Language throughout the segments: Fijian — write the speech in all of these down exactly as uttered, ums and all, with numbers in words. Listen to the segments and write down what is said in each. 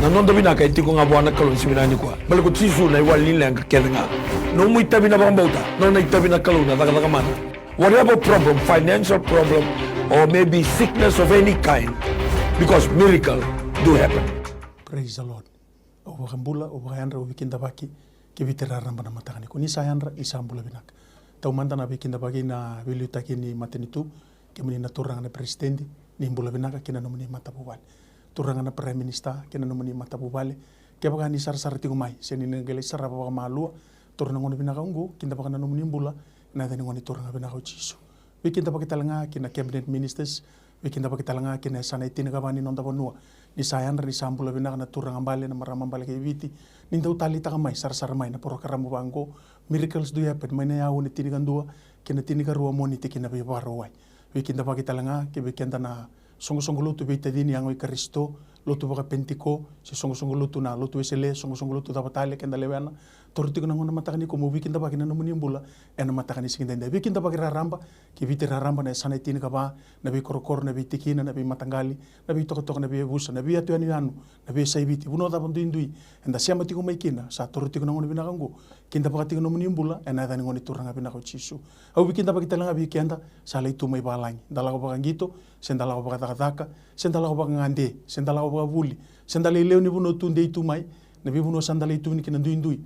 Na noda vinaka e tiko ga vua na Kalou ni siga vinaka nikua. Baleta ko Jisu na iwali ni leqa kece ga. Nomu itavi na vakabauta, nona itavi na Kalou na cakacaka mana. Whatever problem, financial problem, or maybe sickness of any kind, because miracle do happen. Praise the Lord. Au vakabula, au vakayadra, au veikidavaki ki Viti raraba na mataka nikua. Ni sa yadra, ni sa bula vinaka. Taumada na veikidavaki, na veiliutaki ni matanitu, kemuni na turaga na peresitedi, ni bula vinaka kei na nomuni matavuvale. Turaga na Prime Minister kei na nomuni matavuvale. Kevaka ni sarasara tiko mai se ni na qai lai sarava vakamalua, taura na gauna vinaka oqo, kidavaka na nomuni bula ena yaca ni Gone Turaga vinaka o Jisu. Veikidavaki tale ga kina cabinet ministers, veikidavaki tale ga kina yasana e tinikava ni noda vanua. Ni sa yadra, ni sa bula vinaka na turaga bale, na marama bale kei Viti, ni dau taleitaka mai, sarasara mai na porokaramu vaqo. Miracles do happen mai na aua ni tinikadua kei na tinikarua Moniti kina Vakarauwai. Veikidavaki tale ga ki vei keda na soqosoqo lotu veitacini, Yago i Karisito, lotu vakaPenitiko, se soqosoqo lotu na lotu Wesele, soqosoqo lotu cava tale keda lewena. Taura tiko na gauna mataka nikua mo veikidavaki na nomuni bula ena mataka ni siga edaidai. Veikidavaki raraba ki Viti raraba, na yasana e tinikava, na veikorokoro, na veitikina, na veimataqali, na veitokatoka, na veiyavusa, na veiyatuyanuyanu, na veiyasai Viti, vanua cava duidui eda sema tiko mai kina. Sa taura tiko na gauna vinaka oqo, kidavaka tiko na nomuni bula ena yaca ni Gone Turaga vinaka o Jisu. Au veikidavaki tale ga vei keda sa lai tu mai valagi, da lako vakaqito, se da lako vakacakacaka, se da lako vakagade, se da lako vakavuli, se da lai lewe ni vanua tudei tu mai, na veivanua sa da lai tuvani kina duidui.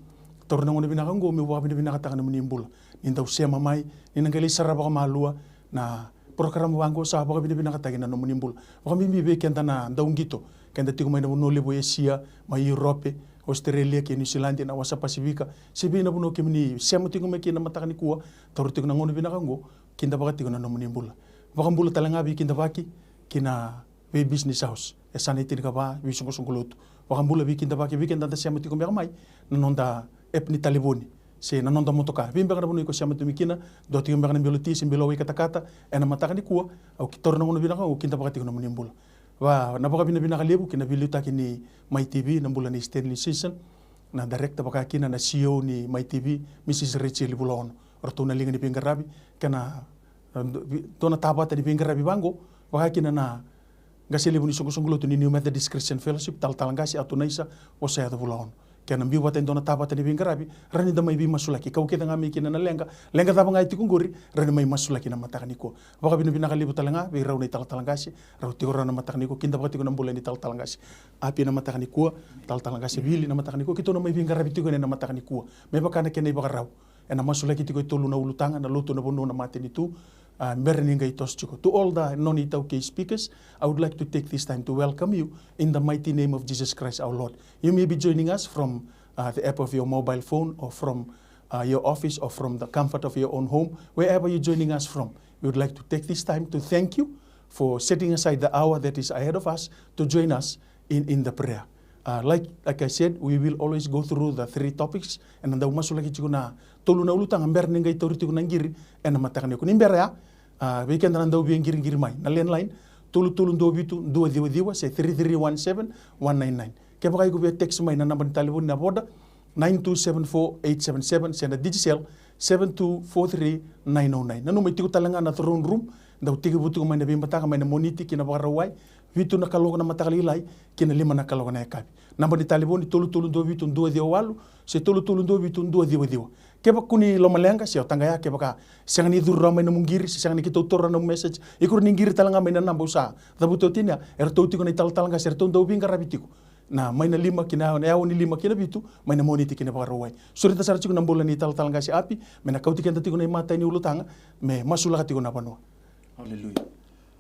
Taura na gauna vinaka oqo meu vakavinavinakataka na nomuni bula, ni dau sema mai, ni na qai lai sarava vakamalua na porokaramu vaqo. Sa vakavinavinakataki na nomuni bula. Vakabibi vei keda na dauqito, keda tiko mai na vanua levu o Esia, mai Europe, Australia kei Niusiladi, na wasa Pasifika, se vei na vanua kemuni sema tiko mai kina na mataka nikua. Taura tiko na gauna vinaka oqo, kidavaka tiko na nomuni bula. Vakabula tale ga veikidavaki kina vei business house, yasana e tinikava, veisoqosoqo lotu. Vakabula veikidavaki vei keda da sema tiko beka mai na noda app ni talevoni se na noda motoka. Vei beka na vanua iko sema tu mai kina, dua tiko beka na Belo Ti se Belo Wai katakata ena mataka nikua, au taura na gauna vinaka, au kidavaka tiko na nomuni bula. Va na vakavinavinaka levu kina veiliutaki ni Mai TV, na bula ni Stanley Season, na director, vaka kina na CEO ni Mai TV, Mrs Rachel Vulaono. O ratou na liga ni veiqaravi kei na, e, dua na tavata ni veiqaravi vaqo, vaka kina na qase levu ni soqosoqo lotu ni New Methodist Christian Fellowship, Talatala Qase Atunaisa Vosayaco Vulaono, kei na biu vata e dua na tavata ni veiqaravi. Rawa ni da mai veimasulaki, kau kece ga mai kina na leqa, leqa cava ga e tiko oqori, rawa ni mai masulaki na mataka nikua. Vakavinavinaka levu tale ga vei rau na italatala qase, rau tiko rawa na mataka nikua, kidavaka tiko na bula ni talatala qase Api na mataka nikua, talatala qase Vili na mataka nikua, keitou na mai veiqaravi tiko ena mataka nikua me vaka na kena ivakarau. Ena masulaki tiko e tolu na ulutaga, na lotu, na vanua, na matanitu, a, bera ni qai toso tiko. To all the non-iTaukei speakers, I would like to take this time to welcome you in the mighty name of Jesus Christ our Lord. You may be joining us from, uh, the app of your mobile phone or from, uh, your office or from the comfort of your own home, wherever you're joining us from. We would like to take this time to thank you for setting aside the hour that is ahead of us to join us in, in the prayer. Uh, like, like I said, we will always go through the three topics, ena dau masulaki tiko na tolu na ulutaga bera ni qai tauri tiko na qiri ena mataka nikua. Ni bera ya, a, vei keda na dau via qiriqiri mai, na landline, tolu tolu dua vitu dua ciwa ciwa se three three one seven one nine nine. Kevaka iko via text mai, na naba ni talevoni na Voda, nine two seven four eight seven seven, se na Digicel, seven two four three nine oh nine. Nanuma e tiko tale ga na throne room, dau tekivu tiko mai na veimataka, mai na Moniti ki na Vakarauwai, vitu na kaloko na mataka lailai ki na lima na kaloko na yakavi. Naba ni talevoni, tolu tolu dua vitu dua ciwa walu se tolu tolu dua vitu dua ciwa ciwa. Kevaka ko ni lomaleqa se o taqaya, kevaka sega ni curu rawa mai na nomu qiri se sega ni keitou taura na nomu message, iko rawa ni qiri tale ga mai na naba au sa cavuta oti ya. Eratou tiko na italatala qase, eratou dau veiqaravi tiko na mai na lima ki na, na awa ni lima ki na vitu, mai na Moniti ki na Vakarauwai. Sureta sara tiko na bula ni talatala qase Api me na kauti keda tiko na imatai ni ulutaga, me masulaka tiko na vanua. Aleluya.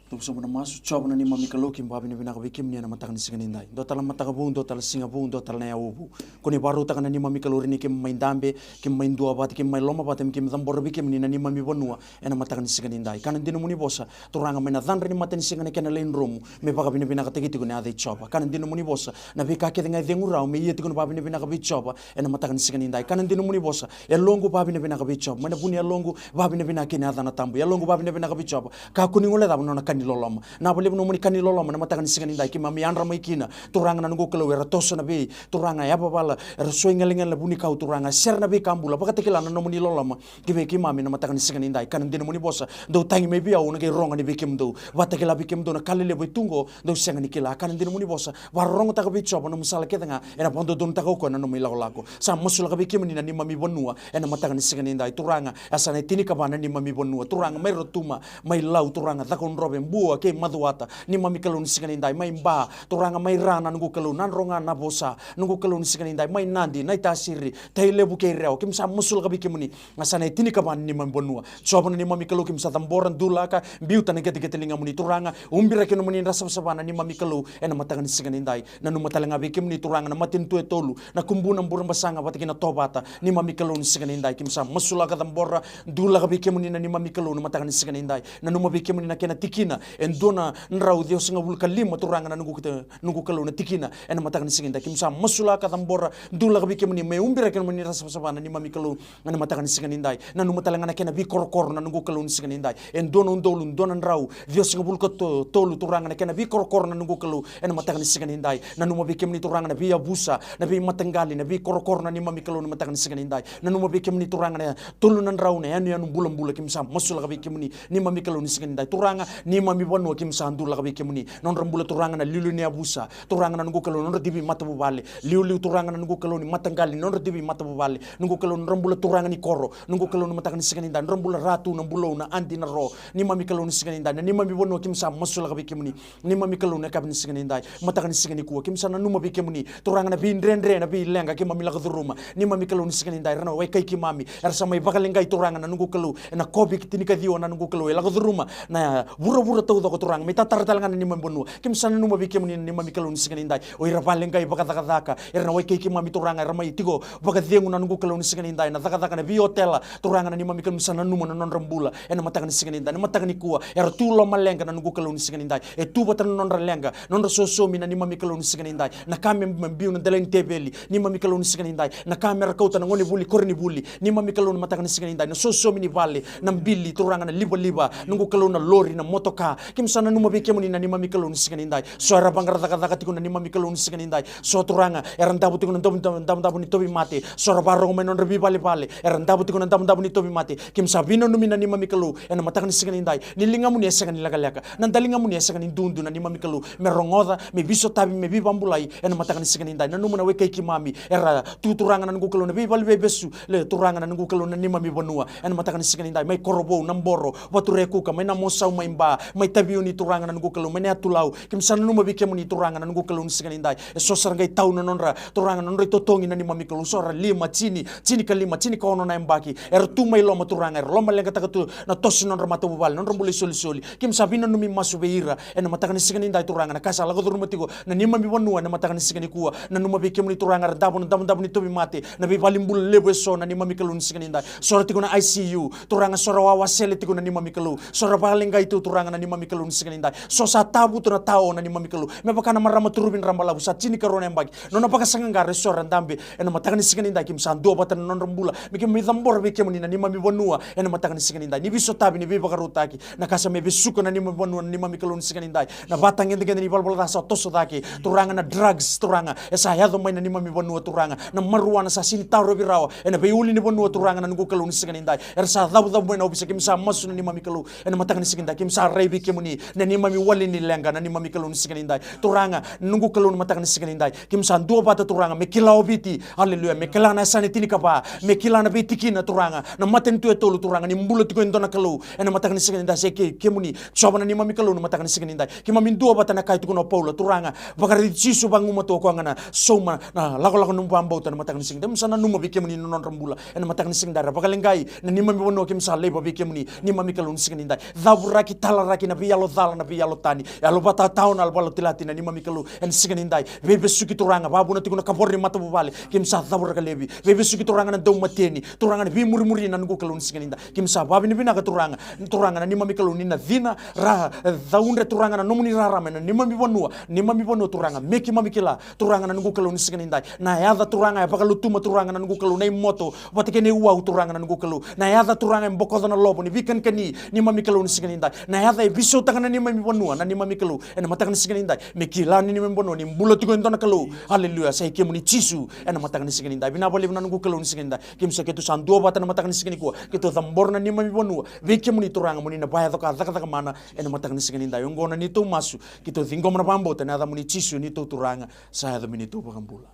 Tubu sobu na masu. Jiova na neimami Kalou, keimami vakavinavinaka vei kemuni ena mataka ni siga nidai. Dua tale na mataka vou, dua tale na siga vou, dua tale na aua vou. Ko ni vakarautaka na neimami Kalou, ira ni keimami mai dabe, keimami mai duavata, keimami mai lomavata, me keimami cabora vei kemuni na neimami vanua ena mataka ni siga nidai. Ka na dina nomuni vosa, Turaga, mai na cadra ni matanisiga na kena lai dromu, me vakavinavinakataki tiko na yaca i Jiova. Ka na dina nomuni vosa, na veika kece ga e cegu rawa me ia tiko na vakavinavinaka vei Jiova ena mataka ni siga nidai. Ka na dina nomuni vosa, yaloqu vakavinavinaka vei Jiova, mai na vu ni yaloqu vakavinavinaka kei na yacana tabu. Yaloqu vakavinavinaka vei Jiova, kakua ni guilecava na nona ka ni loloma. Na vakalevu nomuni ka ni loloma na mataka ni siga ni dai, keimami yadra mai kina, Turaga na noqu Kalou, era toso na vei, Turaga, yavavala, era soi gelegele na vunikau, Turaga, sere na veika bula, vakatakila na nomuni loloma ki vei keimami na mataka ni siga ni dai. Ka na dina nomuni vosa, dou tagi mai vei au, au na qai rogo ni vei kemudou, vakatakila vei kemudou na ka lelevu e tu oqo dou sega ni kila. Ka na dina nomuni vosa, vakarorogotaka vei Jiova nomu sala kece ga, ena vakadodonutaka o koya na nomu ilakolako. Sa masulaka vei kemuni na neimami vanua ena mataka ni siga ni dai, Turaga. E sa na tinikava na neimami vanua, Turaga, mai Rotuma, mai Lau, Turaga, Cakaudrove, Bua kei Macuata, neimami Kalou ni siga ni dai, mai Ba, Turaga, mai Ra na noqu Kalou, Nadroga, Navosa, noqu Kalou ni siga ni dai, mai Nadi, Naitasiri, Tailevu kei Rewa, keimami sa masulaka vei kemuni. E sa na tinikava na neimami vanua, Jiova na neimami Kalou, keimami sa cabora, dulaka, biuta na qeteqete ligamuni, Turaga, ubiraki nomuni dra savasava na neimami Kalou ena mataka ni siga ni dai. Nanuma tale ga vei kemuni, Turaga, na matanitu e tolu, na Kubuna, Burebasaga vata kei na Tovata, neimami Kalou ni siga ni dai, keimami sa masulaka, cabora, dulaka vei kemuni na neimami Kalou na mataka ni siga ni dai. Nanuma vei kemuni na kena tikina e dua na drau ciwasagavulu ka lima, Turaga na noqu, noqu Kalou, na tikina ena mataka ni siga ni dai, keimami sa masulaka, cabora, dulaka vei kemuni, me ubiraki nomuni dra savasava na neimami Kalou ena mataka ni siga ni dai. Nanuma tale ga na kena veikorokoro na noqu Kalou ni siga ni dai, e dua na udolu dua na drau ciwasagavulu ka to-, tolu, Turaga, na kena veikorokoro na noqu Kalou ena mataka ni siga ni dai. Nanuma vei kemuni, Turaga, na veiyavusa, na veimataqali, na veikorokoro na neimami Kalou na mataka ni siga ni dai. Nanuma vei kemuni, Turaga, na tolu na drau na yanuyanu bulabula, keimami sa masulaka vei kemuni neimami Kalou ni siga ni dai, Turaga, neimami vanua keimami sa dulaka vei kemuni. Nodra bula, Turaga, na liuliu ni yavusa, Turaga na noqu Kalou, nodra civi matavuvale, liuliu, Turaga na noqu Kalou, ni mataqali, nodra civi matavuvale, noqu Kalou, nodra bula, Turaga, ni koro, noqu Kalou, na mataka ni siga ni dai, nodra bula, Ratu, na Bulou, na Adi, na Ro, neimami Kalou ni siga ni dai, na neimami vanua keimami sa masulaka vei kemuni neimami Kalou na yakavi ni siga ni dai, mataka ni siga nikua, keimami sa nanuma vei kemuni, Turaga, na veidredre, na veileqa keimami lako curuma neimami Kalou ni siga ni dai, era na wekai keimami, era sa mai vakaleqai, Turaga na noqu Kalou, ena COVID tinikaciwa na noqu Kalou, e lako curuma na vuravura taucoko, Turaga, me tatara tale ga na neimami vanua. Keimami sa nanuma vei kemuni na neimami Kalou ni siga ni dai, o ira vakaleqai vakacakacaka, era na wekai keimami, Turaga, era mai tiko vakacegu na noqu Kalou ni siga ni dai, na cakacaka, na veiotela, Turaga na neimami Kalou, keimami sa nanuma na nodra bula ena mataka ni siga ni dai, na mataka nikua, era tu lomaleqa na noqu Kalou ni siga ni dai, e tu vata na nodra leqa, nodra sosomi na neimami Kalou ni siga ni dai, na ka me, me biu na dela ni teveli neimami Kalou ni siga ni dai, na ka me ra kauta na gonevuli, koronivuli neimami Kalou na mataka ni siga ni dai, na sosomi ni vale, na bili, Turaga, na livaliva, noqu Kalou, na lori, na motoka, keimami sa nanuma vei kemuni na neimami Kalou ni siga ni dai. So era vaqara cakacaka tiko na neimami Kalou ni siga ni dai, so, Turaga, era davo tiko na davu, davu, davudavu ni tauvimate, so era vakarorogo mai nodra veivalevale, era davo tiko na davudavu ni tauvimate, keimami sa veinanumi na neimami Kalou ena mataka ni siga ni dai, ni ligamuni e sega ni lekaleka, na daligamuni e sega ni dudu na neimami Kalou, me rogoca, me veisotavi, me veivakabulai ena mataka ni siga ni dai. Nanuma na wekai keimami era tu, Turaga na noqu Kalou, na veivale veivesu, le, Turaga na noqu Kalou, na neimami vanua ena mataka ni siga ni dai, mai Korovou, Naboro, Vaturekuka, mai Namosau, mai Ba, mai Taveuni, Turaga na noqu Kalou, mai Nayatulau, keimami sa nanuma vei kemuni, Turaga na noqu Kalou ni siga ni dai, e so sa ra qai tau na nodra, Turaga, na nodra itotogi na neimami Kalou, so era lima, tini, tini ka lima, tini ka ono na yabaki, era tu mai loma, Turaga, era lomaleqataka tu na toso ni nodra matavuvale, nodra bula isolisoli, keimami sa veinanumi, masu vei ira ena mataka ni siga ni dai, Turaga, na ka sa lako curuma tiko na neimami vanua ena mataka ni siga nikua. Nanuma vei kemuni, Turaga, era davo na davudavu ni tauvimate, na veivalebula levu e so na neimami Kalou ni siga ni dai, so era tiko na ICU, Turaga, so era wawasele tiko na neimami Kalou, so era vakaleqai tu, Turaga na neimami Kalou ni siga ni dai, so sa tavutu na tao na neimami Kalou, me vaka na marama Turuvi Drabalavu, sa tinikarua na yabaki, nona vakasaqaqara, e so era dabe ena mataka ni siga ni dai, keimami sa duavata na nodra bula, me keimami cabora vei kemuni na neimami vanua ena mataka ni siga ni dai, ni veisotavi, ni veivakarautaki, na ka sa mai vesuka na neimami vanua na neimami Kalou ni siga ni dai, na vatagedegede ni valavala ca sa toso cake, Turaga, na drugs, Turaga, e sa yaco mai na neimami vanua, Turaga, na maruana sa sega ni tarovi rawa ena veiulunivanua, Turaga na noqu Kalou ni siga ni dai, era sa cavucavu mai na ovisa, keimami sa masu na neimami Kalou ena mataka ni siga ni dai, keimami sa rai vei kemuni na neimami wali ni leqa na neimami Kalou ni siga ni dai, Turaga na noqu Kalou, na mataka ni siga ni dai, keimami sa duavata, Turaga, me kila o Viti, aleluya, me kila na yasana e tinikava, me kila na veitikina, Turaga, na matanitu e tolu, Turaga, ni bula tiko e dua na Kalou ena mataka ni siga ni dai, se ke, kemuni, Jiova na neimami Kalou, na mataka ni siga ni dai, keimami duavata, na ka e tukuna o Paula, Turaga, vakaraici Jisu vagumatua, o koya ga na sauma na lakolako ni nomu vakabauta, na mataka ni siga ni dai, keimami sa nanuma vei kemuni na nodra bula ena mataka ni siga ni dai, era vakaleqai na neimami vanua, keimami sa laiva vei kemuni, neimami Kalou ni siga ni dai, cavuraki, talaraki na veiyalo cala, na veiyalo tani, yalo vakatatao, na yalo vakalotilati na neimami Kalou ena siga ni dai, veivesuki, Turaga, vakavuna tiko na kavoro ni matavuvale, keimami sa cavuraka laivi, veivesuki, Turaga, na daumateni, Turaga, na veimurimuri na noqu Kalou ni siga ni dai, keimami sa vakavinavinaka, Turaga, Turaga na neimami Kalou, ni na cina ra, e, caudre, Turaga, na nomuni rarama ena neimami vanua, neimami vanua, Turaga, me keimami kila, Turaga na noqu Kalou ni siga ni dai, na yaca, Turaga, e vakalutuma, Turaga na noqu Kalou, na imoto vata kei na iwau, Turaga na noqu Kalou, na yaca, Turaga, e bokoca na lovo ni veikanikani, neimami Kalou ni siga ni dai, na yaca E veisautaka na neimami vanua na neimami Kalou ena mataka ni siga nidai. Me kila na neimami vanua ni bula tiko e dua na Kalou. Aleluya. Sa i kemuni Jisu ena mataka ni siga nidai. Vinaka vakalevu na noqu Kalou ni siga nidai. Kemuni sa keitou sa duavata na mataka ni siga nikua. Keitou cabora na neimami vanua vei kemuni Turaga, mo ni na vakayaco ka cakacaka mana ena mataka ni siga nidai. Oqo na neitou masu. Keitou ciqoma na vakabauta ena yacamuni Jisu neitou Turaga. Sa yaco me neitou vakabula.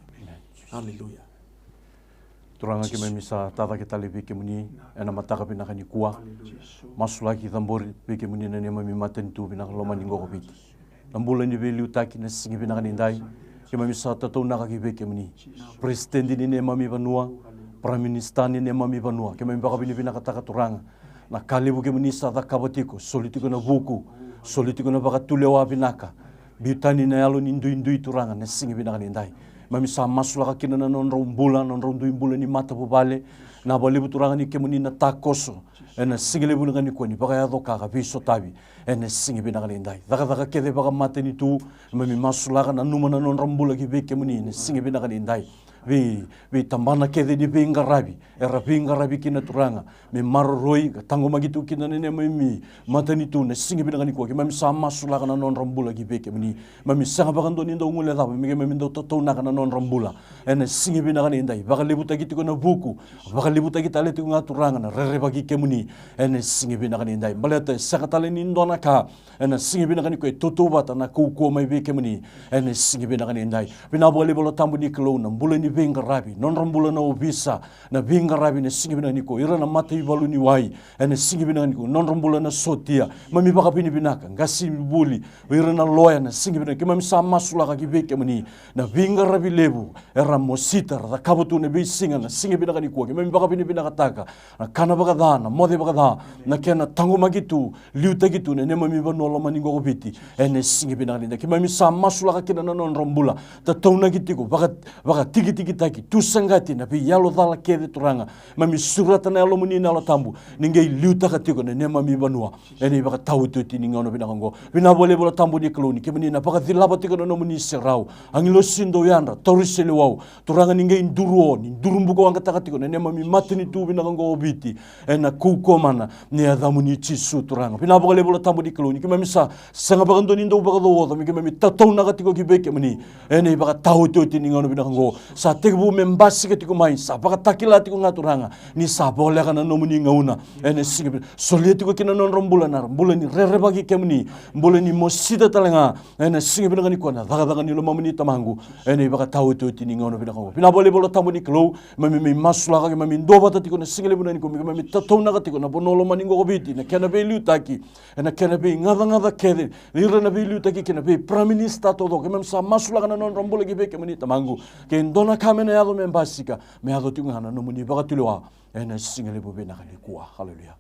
Aleluya. Turaga, keimami sa tacake tale vei kemuni ena mataka vinaka nikua. Masulaki, cabori vei kemuni na neimami matanitu vinaka lomani qo ko Viti. Na bula ni veiliutaki na siga vinaka nidai, keimami sa tataunaka ki vei kemuni. President ni neimami vanua, Prime Minister ni neimami vanua, keimami vakavinavinakataka Turaga. Na ka levu kemuni sa cakava tiko, soli tiko na vuku, soli tiko na vakatulewa vinaka. Biu tani na yalo ni duidui Turaga na siga vinaka nidai. Keimami sa masulaka kina na nodrau bula, nodrau dui bula ni matavuvale. Na vakalevu Turaga ni kemuni na takoso ena siga levu vinaka nikua ni vakayaco ka ka veisotavi ena siga vinaka nidai. Cakacaka kece vakamatanitu, keimami masulaka, nanuma na nodra bula ki vei kemuni ena siga vinaka nidai. Vei, veitabana kece ni veiqaravi era veiqaravi kina Turaga, me maroroi ka taqomaki tu kina na neimami matanitu na siga vinaka nikua. Keimami sa masulaka na nodra bula ki vei kemuni. Keimami sega vakadua ni dau guilecava me keimami dau tataunaka na nodra bula ena siga vinaka nidai. Vakalevutaki tiko na vuku, vakalevutaki tale tiko ga Turaga na rerevaki kemuni ena siga vinaka nidai. Baleta e sega tale ni dua na ka ena siga vinaka nikua e tautauvata na kaukauwa mai vei kemuni ena siga vinaka nidai. Vinaka vakalevu Yalo Tabu ni Kalou, na bula ni veiqaravi, nodra bula na ovisa, na veiqaravi na siga vinaka nikua, ira na mataivalu ni wai ena siga vinaka nikua, nodra bula na sotia. Keimami vakavinavinaka, qasenivuli, o ira na loya na siga vinaka, keimami sa masulaka ki vei kemuni na veiqaravi levu era mosita, ra cakava tu na veisiga na siga vinaka nikua. Keimami vakavinavinakataka na kana vakaca, na moce vakaca, na kena taqomaki tu, liutaki tu na neimami vanua lomani qo ko Viti ena siga vinaka nidai. Keimami sa masulaka kina na nodra bula, tataunaki tiko, vaka, vakatikitikitaki, tu saqati na veiyalo cala kece Turaga. Keimami sureta na Yalomuni na Yalo Tabu ni qai liutaka tiko na neimami vanua ena ivakataotioti ni gauna vinaka oqo. Vinaka vakalevu Yalo Tabu ni Kalou ni kemuni na vakacilava tiko na nomuni serau. Agilosi dau yadra, tauri seleiwau, Turaga ni qai duru o, ni duru bukawaqa taka tiko na neimami matanitu vinaka oqo o Viti ena kaukauwa mana ni yacamuni Jisu Turaga. Vinaka vakalevu Yalo Tabu ni Kalou ni keimami sa sega vakadua ni dau vakacauoca me keimami tataunaka tiko ki vei kemuni ena ivakataotioti ni gauna vinaka oqo. Sa tekivu me basika tiko mai, sa vakatakila tiko ga Turaga ni sa voleka na nomuni gauna ena siga vinaka. Solia tiko kina nodra bula na bula ni rerevaki kemuni, bula ni mosita tale ga ena siga vinaka nikua na cakacaka ni lomamuni Tamaqu ena ivakataotioti ni gauna vinaka oqo. Vinaka vakalevu Yalo Tabu ni Kalou, keimami mai masulaka, keimami duavata tiko na siga levu nikua me keimami tataunaka tiko na vanua lomani qo ko Viti, na kena veiliutaki, ena kena veigacagaca kece, ira na veiliutaki kei na vei Prime Minister taucoko, keimami sa masulaka na nodra bula ki vei kemuni Tamaqu. Ke dua na ka me na yaco me basika, me yaco tiko ga na nomuni vakatulewa ena siga levu vinaka nikua. Haleluya.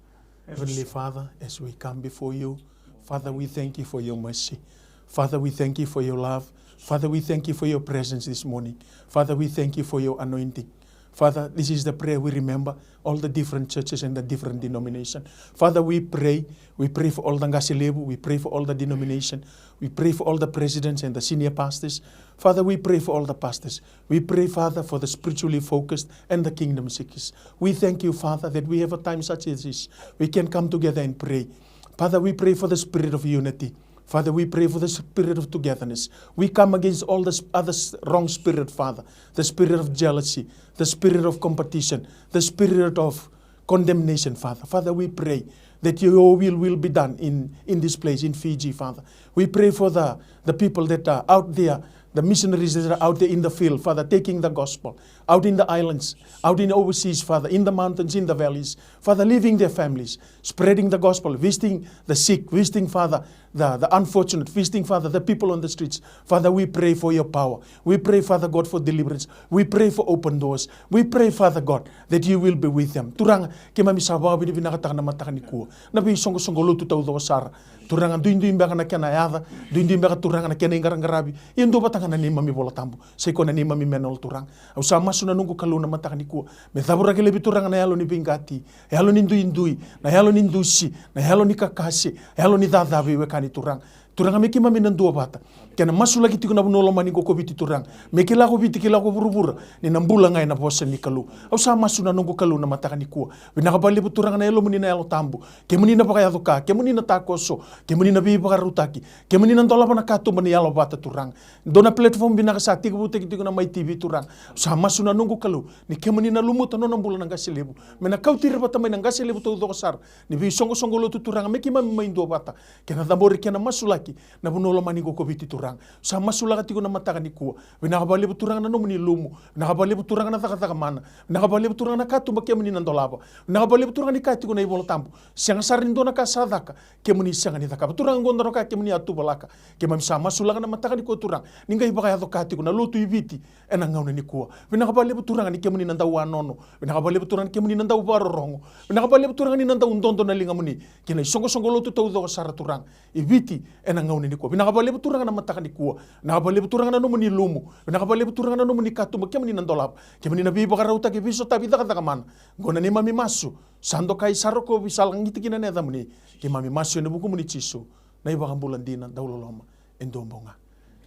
Heavenly Father, as we come before you, Father, we thank you for your mercy. Father, we thank you for your love. Father, we thank you for your presence this morning. Father, we thank you for your anointing. Father, this is the prayer we remember, all the different churches and the different denomination. Father, we pray, we pray for all the Qase Levu, we pray for all the denomination, we pray for all the presidents and the senior pastors. Father, we pray for all the pastors. We pray, Father, for the spiritually focused and the kingdom seekers. We thank you, Father, that we have a time such as this. We can come together and pray. Father, we pray for the spirit of unity. Father, we pray for the spirit of togetherness. We come against all the s-, other s-, wrong spirit, Father. The spirit of jealousy, the spirit of competition, the spirit of condemnation, Father. Father, we pray that your will will be done in, in this place, in Fiji, Father. We pray for the, the people that are out there, the missionaries that are out there in the field, Father, taking the gospel out in the islands, out in overseas, Father, in the mountains, in the valleys, Father, leaving their families, spreading the gospel, visiting the sick, visiting, Father, the, the unfortunate, visiting, Father, the people on the streets. Father, we pray for your power. We pray, Father God, for deliverance. We pray for open doors. We pray, Father God, that you will be with them. Turaga, keimami sa vakavinavinakataka na mataka nikua na veisoqosoqo lotu taucoko sara. Turaga, duidui beka na kena yaca, duidui beka, Turaga, na kena iqaraqaravi. Ia duavata ga na neimami Vola Tabu, sa i koya na neimami manual, Turaga. Au sa masu na noqu Kalou na mataka nikua me cavuraki laivi, Turaga, na yalo ni veiqati, yalo ni duidui, na yalo ni dusi, na yalo ni kakase, yalo ni caca veiwekani, Turaga. Turaga, me keimami na duavata, Kena masulaki tiko na vanua lomani qo ko Viti Turaga. Me kila ko Viti, kila ko vuravura ni na bula ga ena vosa ni Kalou. Au sa masu na noqu Kalou na mataka nikua. Vinaka vakalevu Turaga na Yalomuni na Yalo Tabu. Kemuni na vakayaco ka, kemuni na takoso, kemuni na veivakarautaki, kemuni na dolava na katuba ni yalo vata Turaga. Dua na platform vinaka sa tekivutaki tiko na Mai T V Turaga. Au sa masu na noqu Kalou ni kemuni na lumuta nona bula na qase levu. Me na kauti ira vata mai na qase levu taucoko sara ni veisoqosoqo lotu Turaga, me keimami mai duavata. Kena cabori, kena masulaki na vanua lomani qo ko Viti Turaga. Sa masulaka tiko na mataka nikua. Vinaka vakalevu Turaga na nomuni lumu. Vinaka vakalevu Turaga na cakacaka mana. Vinaka vakalevu Turaga na katuba kemuni na dolava. Vinaka vakalevu Turaga ni kaya tiko na iVola Tabu, sega sara ni dua na ka sa caka kemuni sega ni cakava. Turaga, qo dua na ka kemuni a tuvalaka. Keimami sa masulaka na mataka nikua Turaga, ni qai vakayaco ka tiko na lotu i Viti ena gauna nikua. Vinaka vakalevu Turaga ni kemuni na dau wanono. Vinaka vakalevu Turaga ni kemuni na dau vakarorogo. Vinaka vakalevu Turaga ni na dau dodo na ligamuni kei na isoqosoqo lotu taucoko sara Turaga i Viti ena gauna nikua. Vinaka vakalevu Turaga na mataka nikua. Vinaka vakalevu Turaga na nomuni lumu. Vinaka vakalevu Turaga na nomuni katuba kemuni na dolava, kemuni na veivakarautaki, veisotavi, cakacaka mana. Qo na neimami masu. Sa dokai, sa rokovi, sa lagiti kina na yacamuni. Keimami masu ena vukumuni Jisu, na iVakabula dina, dauloloma e dua bau ga.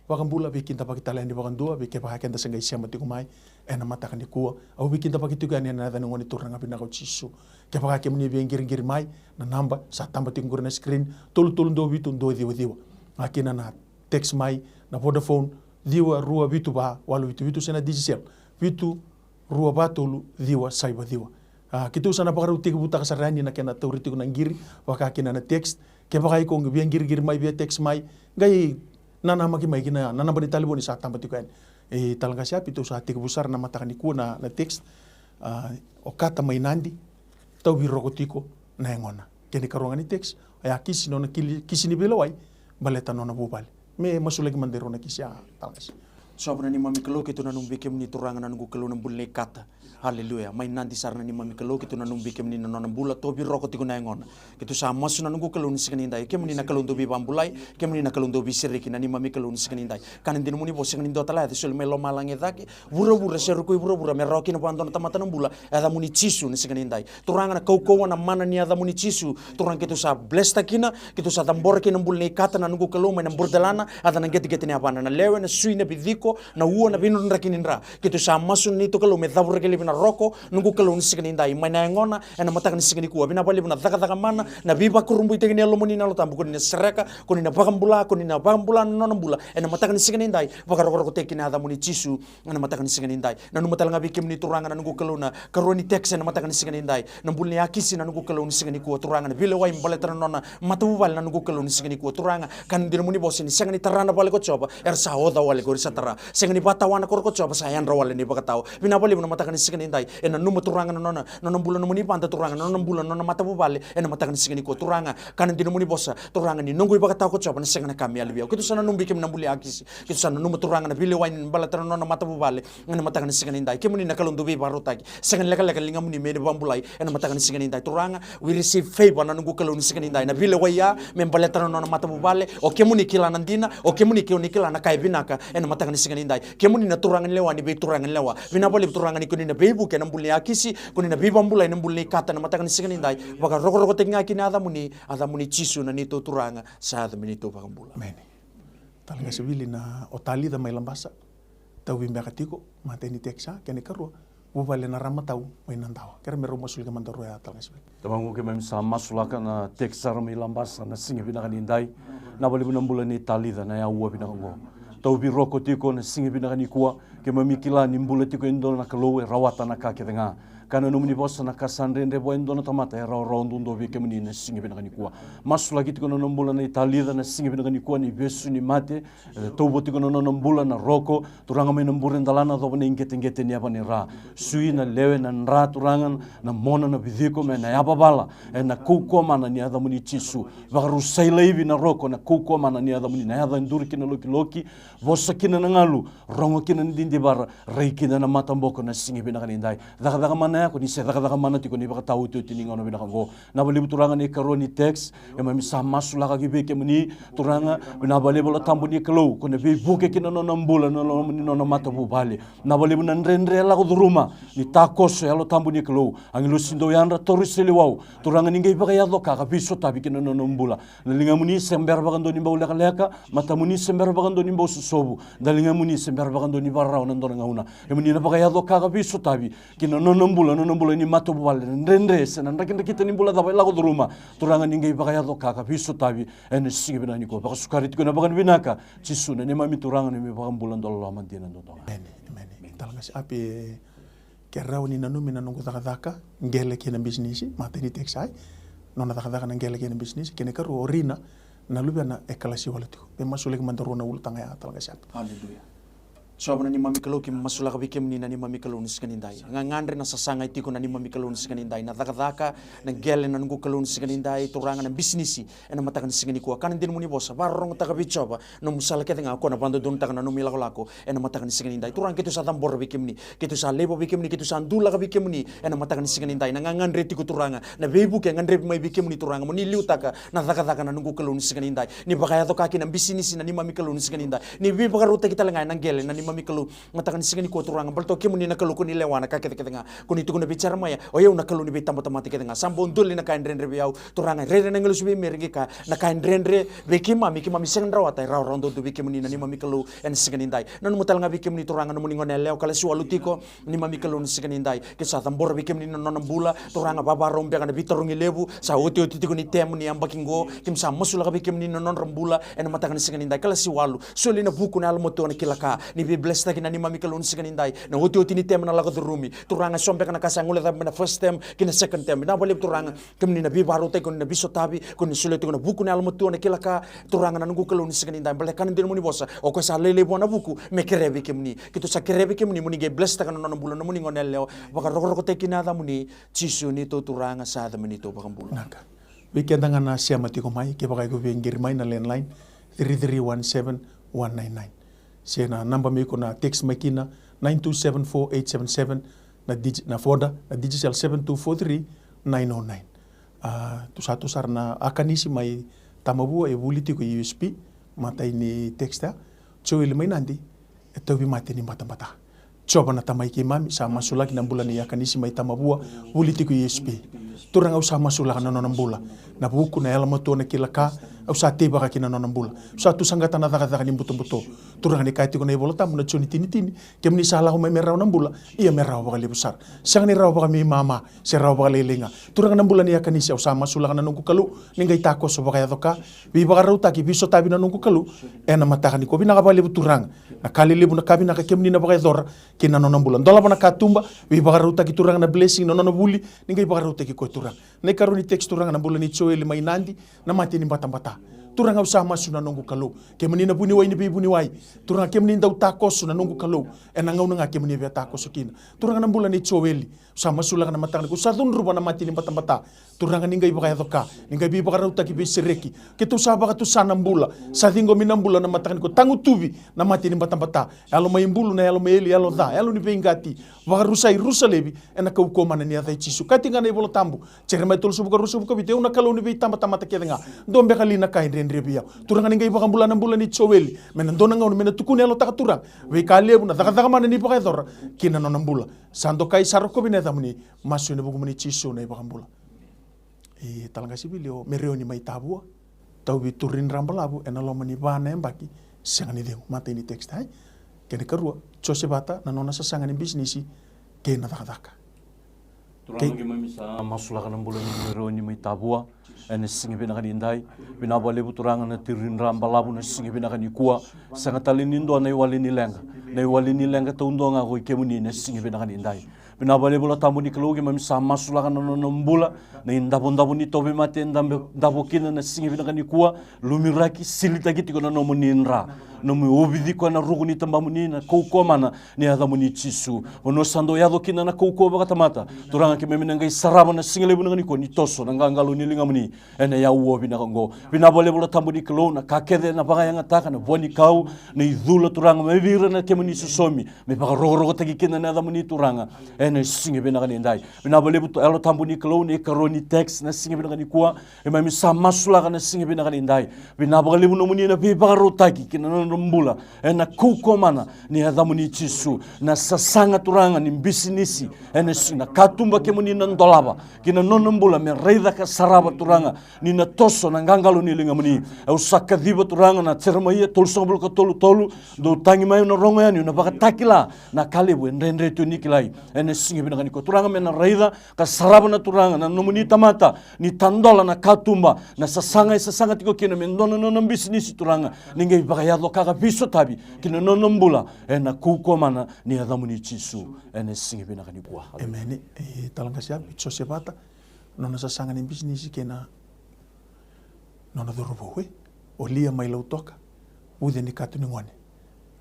Vakabula, veikidavaki tale yani vakadua vei kevaka keda se qai sema tiko mai ena mataka nikua. Au veikidavaki tiko yani ena yaca ni Gone Turaga vinaka o Jisu. Kevaka kemuni via qiriqiri mai, na naba sa taba tiko qori na screen, tolu tolu dua vitu dua ciwa ciwa. A kina na text mai na Vodafone, ciwa rua vitu va walu vitu vitu, se na Digicel, vitu rua va tolu ciwa saiva ciwa. A, keitou sa na vakarau tekivutaka sara yani na kena tauri tiko na qiri, vaka kina na text. Kevaka iko via qiriqiri mai via text mai, qai nanamaki mai kina na naba ni talevoni sa taba tiko yani. E, Talaqasi Api, tou sa tekivu sara na mataka nikua na, na text. A, Okata mai Nadi, tauvi Roko tiko na yagona. Kena ikarua ga ni text, o Yakisi, nona kili, kisi ni veilewai baleta nona vuvale. Me masulaki mada e rua na kisi, a, Talaqasi. Sobu na neimami Kalou, keitou nanumi vei kemuni Turaga na noqu Kalou na bula nei Kata. Aleluya. Mai Nadi sara na neimami Kalou, keitou nanumi vei kemuni na nona bula, tauvi Roko tiko na yagona. Keitou sa masu na noqu Kalou ni siga nidai, kemuni na Kalou dau veivakabulai, kemuni na Kalou dau veisereki na neimami Kalou ni siga nidai. Kana dina nomuni vosa, sega ni dua tale a yaco e soli mai lomalagi e cake, vuravura se roko i vuravura me rawa kina vakadua na tamata na bula, yacamuni Jisu ni siga nidai. Turaga, na kaukauwa, na mana ni yacamuni Jisu. Turaga, keitou sa bless-taka kina, keitou sa cabora kina na bula nei Kata na noqu Kalou mai na Buredelana, yaca na qeteqete ni yavana, na lewe, na sui, na viciko, na ua, na veinodra draki ni dra. Keitou sa masu na neitou Kalou me cavuraki laivi na Roko, noqu Kalou ni siga nidai, mai na yagona ena mataka ni siga nikua. Vinaka vakalevu na cakacaka mana, na veivakurabuitaki ni Yalomuni na Yalo Tabu, ko ni na sereka, ko ni na vakabula, ko ni na vakabula na nona bula ena mataka ni siga nidai. Vakarokorokotaki kina na yacamuni Jisu ena mataka ni siga nidai. Nanuma tale ga vei kemuni Turaga na noqu Kalou na karua ni text ena mataka ni siga nidai, na bula nei Yakisi na noqu Kalou ni siga nikua. Turaga, na veilewai baleta na nona matavuvale na noqu Kalou ni siga nikua. Turaga, kana dina nomuni vosa ni sega ni tara na vale ko Jiova era sa oca wale, qori sa tara. Sega ni vakatawana ko Roko Jiova, sa yadra wale na ivakatawa. Vinaka vakalevu na mataka ni siga nidai. E nanuma Turaga na nona, nona bula nomuni vada Turaga, na nona bula, na nona matavuvale ena mataka ni siga nikua. Turaga, kana dina nomuni vosa Turaga ni noqu ivakatawa ko Jiova na sega na ka me yali vei au. Keitou sa nanumi vei kemuni na bula nei Yakisi. Keitou sa nanuma Turaga na veilewai ni baleta na nona matavuvale ena mataka ni siga nidai. Kemuni na Kalou dau veivakarautaki. Sega ni lekaleka na ligamuni me na vakabulai ena mataka ni siga nidai. Turaga, we receive favor na noqu Kalou ni siga nidai. Na veilewai ya me baleta na nona matavuvale. O kemuni kila na dina, o kemuni kila na ka e vinaka ena mataka ni siga nidai. Kemuni na Turaga ni lewa ni veituraga ni lewa. Vinaka vakalevu Turaga ni ko ni na veivuke ena bula nei Yakisi, ko ni na veivakabulai ena bula nei Kata ena mataka ni siga nidai. Vakarokorokotaki ga kina na yacamuni, yacamuni Jisu na neitou Turaga, sa yaco me neitou vakabula. Emeni. Talaqasi Vili, na o Talica mai Labasa, tauvi beka tiko, matai ni text, kena ikarua, vuvale na Ramatau mai Nadawa. Kerea me rau masulaki mada rua ya, Talaqasi Vili. Tamaqu, keimami sa masulaka na text sara mai Labasa na siga vinaka nidai. Vinaka vakalevu na bula nei Talica na yaua vinaka oqo. Tauvi Roko tiko na siga vinaka nikua. Keimami kila ni bula tiko e dua na Kalou e rawata na ka kece ga. Kana nomuni vosa, na ka sa dredre vua e dua na tamata e rawarawa duadua vei kemuni na siga vinaka nikua. Masulaki tiko na nona bula nei Talica na siga vinaka nikua, na ivesu ni mate. E tauva tiko na nona bula na Roko. Turaga, mai na Buredelana, yacova na iqeteqete ni yava ni ra. Sui, na lewe, na dra Turaga, na mona, na viciko, me na yavavala ena kaukauwa mana ni yacamuni Jisu. Vakarusai laivi na Roko na kaukauwa mana ni yacamuni, na yaca e duri ki na lokiloki. Vosa kina na galu, rogo kina na didivara, rai kina na mataboko na siga vinaka nidai. Cakacaka mana Ko ni se cakacaka mana tiko ni vakataotioti ni gauna vinaka oqo. Vinaka vakalevu Turaga na ikarua ni text, keimami sa masulaka ki vei kemuni Turaga. Vinaka vakalevu Yalo Tabu ni Kalou, ko na veivuke ki na nona bula, na loma ni nona matavuvale. Vinaka vakalevu na dredre e lako curuma, ni takoso Yalo Tabu ni Kalou. Agilosi dau yadra, tauri seleiwau. Turaga ni qai vakayaco ka, ka veisotavi ki na nona bula. Na ligamuni se bera vakadua ni bau lekaleka, matamuni se bera vakadua ni bau sosovu. Na ligamuni se bera vakadua ni vakarau na dua na gauna. Kemuni na vakayaco ka, ka veisotavi ki na nona bula, nona bula ni matavuvale, na dredre se na drakidrakita ni bula cava e lako curuma. Turaga ni qai vakayaco ka, ka veisotavi ena siga vinaka nikua. Vakasukari tiko na vakavinavinaka, Jisu na neimami Turaga, neimami Vakabula, dau loloma dina duadua ga. Emeni, emeni. Talatala Qase Api, ke rawa ni nanumi na noqu cakacaka, qele kei na bisinisi, matai ni text ya. Nona cakacaka na qele kei na bisinisi, kei na ikarua o Rina, na luvena e kalasi walu tiko. Me masulaki mada rua na ulutaga ya, Talatala Qase Api. Aleluya. Jiova na neimami Kalou, keimami masulaka vei kemuni na neimami Kalou ni siga nidai. Gagadre na sasaga e tiko na neimami Kalou ni siga nidai. Na cakacaka, na qele na noqu Kalou ni siga nidai, Turaga na bisinisi, ena mataka ni siga nikua. Kana dina mo ni vosa, vakarorogotaka vei Jiova nomu sala kece ga, o koya na vakadodonutaka na nomu ilakolako ena mataka ni siga nidai. Turaga, keitou sa cabora vei kemuni, keitou sa laiva vei kemuni, keitou sa dulaka vei kemuni ena mataka ni siga nidai. Na gagadre tiko Turaga, na veivuke e gadrevi mai vei kemuni Turaga, mo ni liutaka na cakacaka na noqu Kalou ni siga nidai. Ni vakayaco ka kina bisinisi na neimami Kalou ni siga nidai. Ni veivakarautaki tale ga ena qele na neimami Kalou mataka ni siga nikua Turaga, baleta o kemuni na Kalou ko ni lewa na ka kecekece ga. Ko ni tukuna vei Jeremaia, o yau na Kalou ni veitabatamata kece ga. Sa bau doli na ka e dredre vei au. Turaga, rairai na agilosi vei Meri qai kaya, na ka e dredre vei keimami, keimami sega ni rawata, e rawarawa duadua vei kemuni na neimami Kalou ena siga nidai. Nanuma tale ga vei kemuni Turaga nomuni gone yalewa, kalasi walu tiko, neimami Kalou ni siga nidai. Keitou sa cabora vei kemuni na nona bula, Turaga, vavarau beka na veitarogi levu, sa otioti tiko ni term ni yabaki qo, keimami sa masulaka vei kemuni na nodra bula ena mataka ni siga nidai. Kalasi walu, soli na vuku na yalomatua na kila ka, ni veiblesstaki na neimami Kalou ni siga nidai. Na otioti ni term na lako curumi, Turaga, so beka na ka sa guilecavi mai na first term ki na second term. Vinaka vakalevu Turaga, kemuni na veivakarautaki, ko ni na veisotavi, ko ni na solia tiko na vuku na yalomatua na kila ka, Turaga na noqu Kalou ni siga nidai. Baleta kana dina mo ni vosa, o koya sa lailai vua na vuku me kerea vei kemuni. Keitou sa kerea vei kemuni mo ni qai blesstaka na nona bula nomuni gone yalewa, vakarokorokotaki ki na yacamuni, Jisu neitou Turaga, sa yaca me neitou Vakabula. Vinaka. Vei keda ga na sema tiko mai, kevaka iko via qiri mai na landline, three three one seven one nine nine. Se na naba me iko na text mai kina, nine two seven four eight seven seven, na digi-, na Voda, na Digicel seven two four three nine oh nine. A, tu sa tu sara na Akanisi mai Tamavua e vuli tiko i U S P, matai ni text ya. Joeli mai Nadi, e tauvimate ni batabata. Jiova na Tamai keimami, sa masulaki na bula nei Akanisi mai Tamavua, vuli tiko i U S P. Turaga, au sa masulaka na nona bula, na vuku, na yalomatua, na kila ka, au sa teivaka ki na nona bula. Au sa tu saqata na cakacaka ni butobuto. Turaga, ni kaya tiko na iVola Tabu na Joni tini tini, kemuni sa lako mai me rawa na bula, ia me rawa vakalevu sara. Sega ni rawa vakameimama, se rawa vakalailai ga. Turaga, na bula nei Akanisi, au sa masulaka na noqu Kalou, ni qai takoso vakayaco ka, veivakarautaki, veisotavi na noqu Kalou ena mataka nikua. Vinaka vakalevu Turaga, na ka lelevu, na ka vinaka kemuni na vakayacora ki na nona bula. Dolava na katuba, veivakarautaki Turaga na blessing na nona vuli, ni qai vakarautaki koya Turaga. Na ikarua ni text Turaga, na bula nei Joeli mai Nadi, na mate ni batabata. Turaga, au sa masu na noqu Kalou, kemuni na vuniwai ni veivuniwai. Turaga, kemuni dau takoso na noqu Kalou ena gauna ga kemuni via takoso kina. Turaga, na bula nei Joeli, sa masulaka na mataka nikua, sa cudruva na mate ni batabata. Turaga, ni qai vakayaco ka, ni qai veivakarautaki, veisereki. Keitou sa vakatusa na bula, sa ciqomi na bula na mataka nikua, tagutuvi na mate ni batabata. Yalo mai bulu, na yalo mai eli, yalo ca, yalo ni veiqati, vakarusai, rusa laivi ena kaukauwa mana ni yaca i Jisu. Kaya tiko ga na iVola Tabu, Jeremaia tolusagavulu ka rua, sagavulu ka vitu, au na Kalou ni veitabatamata kece ga. Dua beka li na ka e dredre vei au? Turaga, ni qai vakabula na bula nei Joeli, me na dua na gauna me na tukuna e Yalotaka Turaga veika levu, na cakacaka mana ni vakayacora ki na nona bula. Sa dokai, sa rokovi na yacamuni, masu ena vukumuni Jisu na iVakabula. E, Talatala Qase Vili, o Mereoni mai Tavua, tauvi turi ni dra balavu ena loma ni va na yabaki, sega ni cegu. Matai ni text, ai. Kena ikarua, Josevata, na nona sasaga ni bisinisi kei na cakacaka. Turaga, keimami sa masulaka na bula nei Mereoni mai Tavua ena siga vinaka nidai. Vinaka vakalevu Turaga na turi ni dra balavu na siga vinaka nikua. Sega tale ni dua na iwali ni leqa, na iwali ni leqa taudua ga ko i kemuni na siga vinaka nidai. Vinaka vakalevu Yalo Tabu ni Kalou, keimami sa masulaka na nona bula, na idavodavo ni tauvimate e davo kina na siga vinaka nikua. Lumiraki, silitaki tiko na nomuni dra, nomu ovici koya na ruku ni tabamuni, na kaukauwa mana ni yacamuni Jisu. Vanua sa dau yaco kina na kaukauwa vakatamata, Turaga, keimami na qai sarava na siga levu vinaka nikua ni toso na qaqalo ni ligamuni. Ena yakavi vinaka oqo. Vinaka vakalevu Yalo Tabu ni Kalou, na ka kece ena vakayagataka, na vua ni kau, na icula Turaga, mai vei ira na kemuni sosomi, me vakarokorokotaki kina na yacamuni Turaga. Ena siga vinaka nidai. Vinaka vakalevu Yalo Tabu ni Kalou, na ikarua ni text na siga vinaka nikua. Keimami sa masulaka na siga vinaka nidai. Vinaka vakalevu nomuni na veivakarautaki ki na nodra bula. Ena kaukaua mana ni yacamuni Jisu. Na sasaga Turaga ni bisinisi. Ena si-, na katuba kemuni na dolava ki na nona bula me raica ka sarava Turaga ni na toso na qaqalo ni ligamuni. Au sa kaciva Turaga na Jeremaia tolusagavulu ka tolu tolu, dou tagi mai au na rogo yani, au na vakatakila na ka levu e dredre tu ni kilai. Ena siga vinaka nikua Turaga me na raica ka sarava na Turaga na nomuni tamata ni tadola na katuba, na sasaga e sasaga tiko kina me dua na nona bisinisi Turaga. Ni qai vakayaco ka ka veisotavi ki na nona bula. Ena kaukaua mana ni yacamuni Jisu. Ena siga vinaka nikua. Emeni. E talaqasi ya vei Josevata. Nona sasaga ni bisinisi kei na nona cauravou e. O Lia mai Lautoka. Vuce ni kato ni gone.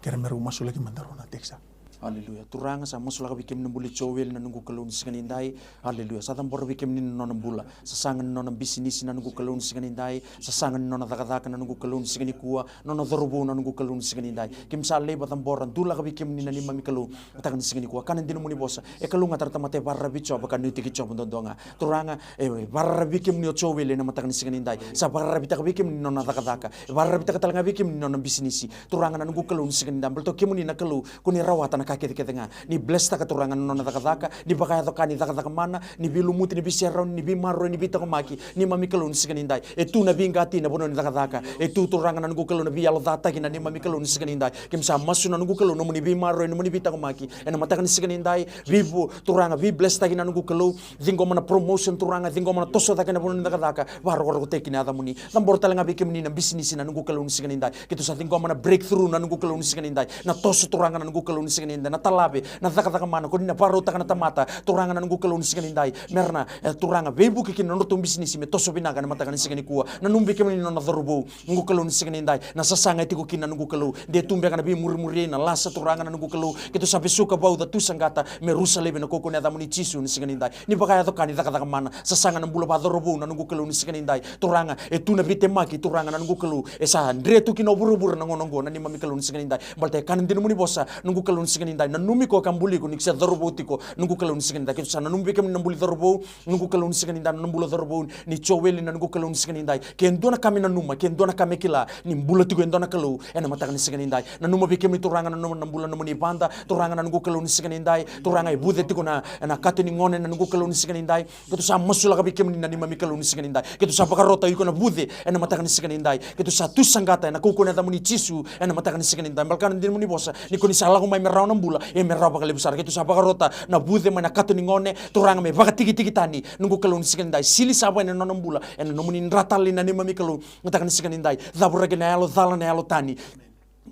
Kerea me rau masulaki mada rau na tekisa. Aleluya. Turaga sa masulaka vei kemuni na bula i Joeli na noqu Kalou ni siga nidai. Aleluya. Sa cabora vei kemuni na nona bula. Sasaga ni nona bisinisi na noqu Kalou ni siga nidai. Sasaga ni nona cakacaka na noqu Kalou ni siga nikua. Nona cauravou na noqu Kalou ni siga nidai. Keimami sa laiva cabora dulaka vei kemuni na neimami Kalou. Mataka ni siga nikua, kana dina nomuni vosa. E kalougata na tamata e vakararavi Jiova ka nuitaki Jiova duadua ga. Turaga, e vakararavi kemuni o Joeli ena mataka ni siga nidai. Sa vakararavitaka vei kemuni na nona cakacaka. E vakararavitaka tale ga vei kemuni na nona bisinisi. Turaga na noqu Kalou ni siga nidai. Baleta o kemuni na Kalou ko ni rawata na ka kecekece ga. Ni blesstaka Turaga na nona cakacaka. Ni vakayaco ka ni cakacaka mana. Ni veilumuti, ni veiserau, ni veimaroroi, ni veitaqomaki. Neimami Kalou ni siga nidai. E tu na veiqati na vanua ni cakacaka. E tu Turaga na noqu Kalou na veiyalocataki na neimami Kalou ni siga nidai. Keimami sa masu na noqu Kalou nomuni veimaroroi, nomuni veitaqomaki. Ena mataka ni siga nidai, veivu Turaga, veiblesstaki na noqu Kalou. Ciqoma na promotion Turaga, ciqoma na toso cake na vanua ni cakacaka. Vakarokorokotaki na yacamuni. Cabora tale ga vei kemuni na bisinisi na noqu Kalou ni siga nidai. Keitou sa ciqoma na breakthrough na noqu Kalou ni siga nidai. Na toso Turaga na noqu Kalou ni siga nidai. Na talave, na cakacaka mana ko ni na vakarautaka na tamata. Turaga na noqu Kalou ni siga nidai. Mera na, e, Turaga, veivuke kina na nodratou bisinisi me toso vinaka ena mataka ni siga nikua. Nanuma vei kemuni na nona cauravou. Noqu Kalou ni siga nidai. Na sasaga e tiko kina na noqu Kalou. De tu beka na veimurimuri, na lasa Turaga na noqu Kalou. Keitou sa vesuka vauca tu saqata. Me rusa laivi ena kaukaua ni yacamuni Jisu ni siga nidai. Ni vakayaco ka ni cakacaka mana. Sasaga na bula vakacauravou na noqu Kalou ni siga nidai. Turaga, e tu na veitemaki Turaga na noqu Kalou. E sa dre tu kina o vuravura na gauna oqo na neimami Kalou ni siga nidai. Baleta e kana dina nomuni vosa. Noqu Kalou ni siga nidai. Nanumi iko ka buli iko ni ko se cauravou tiko. Noqu Kalou ni siga nidai. Keitou sa nanumi vei kemuni na buli cauravou. Noqu Kalou ni siga nidai, na bula cauravou ni Joeli na noqu Kalou ni siga nidai. Ke dua na ka me nanuma, ke dua na ka me kila, ni bula tiko e dua na Kalou, ena mataka ni siga nidai. Nanuma vei kemuni Turaga na nona bula, nomuni vada, Turaga na noqu Kalou ni siga nidai. Turaga e vuce tiko na, na kato ni gone na noqu Kalou ni siga nidai. Keitou sa masulaka vei kemuni na neimami Kalou ni siga nidai. Keitou sa vakarota iko na vuce, ena mataka ni siga nidai. Keitou sa tu saqata, ena kaukaua ni yacamuni Jisu, ena mataka ni siga nidai. Baleta na dina nomuni vosa, ni ko ni sa lako mai me rawa na bula, e me rawa vakalevu sara. Keitou sa vakarota na vuce mai na kato ni gone, Turaga me vakatikitiki tani, noqu Kalou ni siga nidai. Sili sava ena nona bula, ena nomuni dra talei na neimami Kalou, mataka ni siga nidai. Cavuraki na yalo cala, na yalo tani.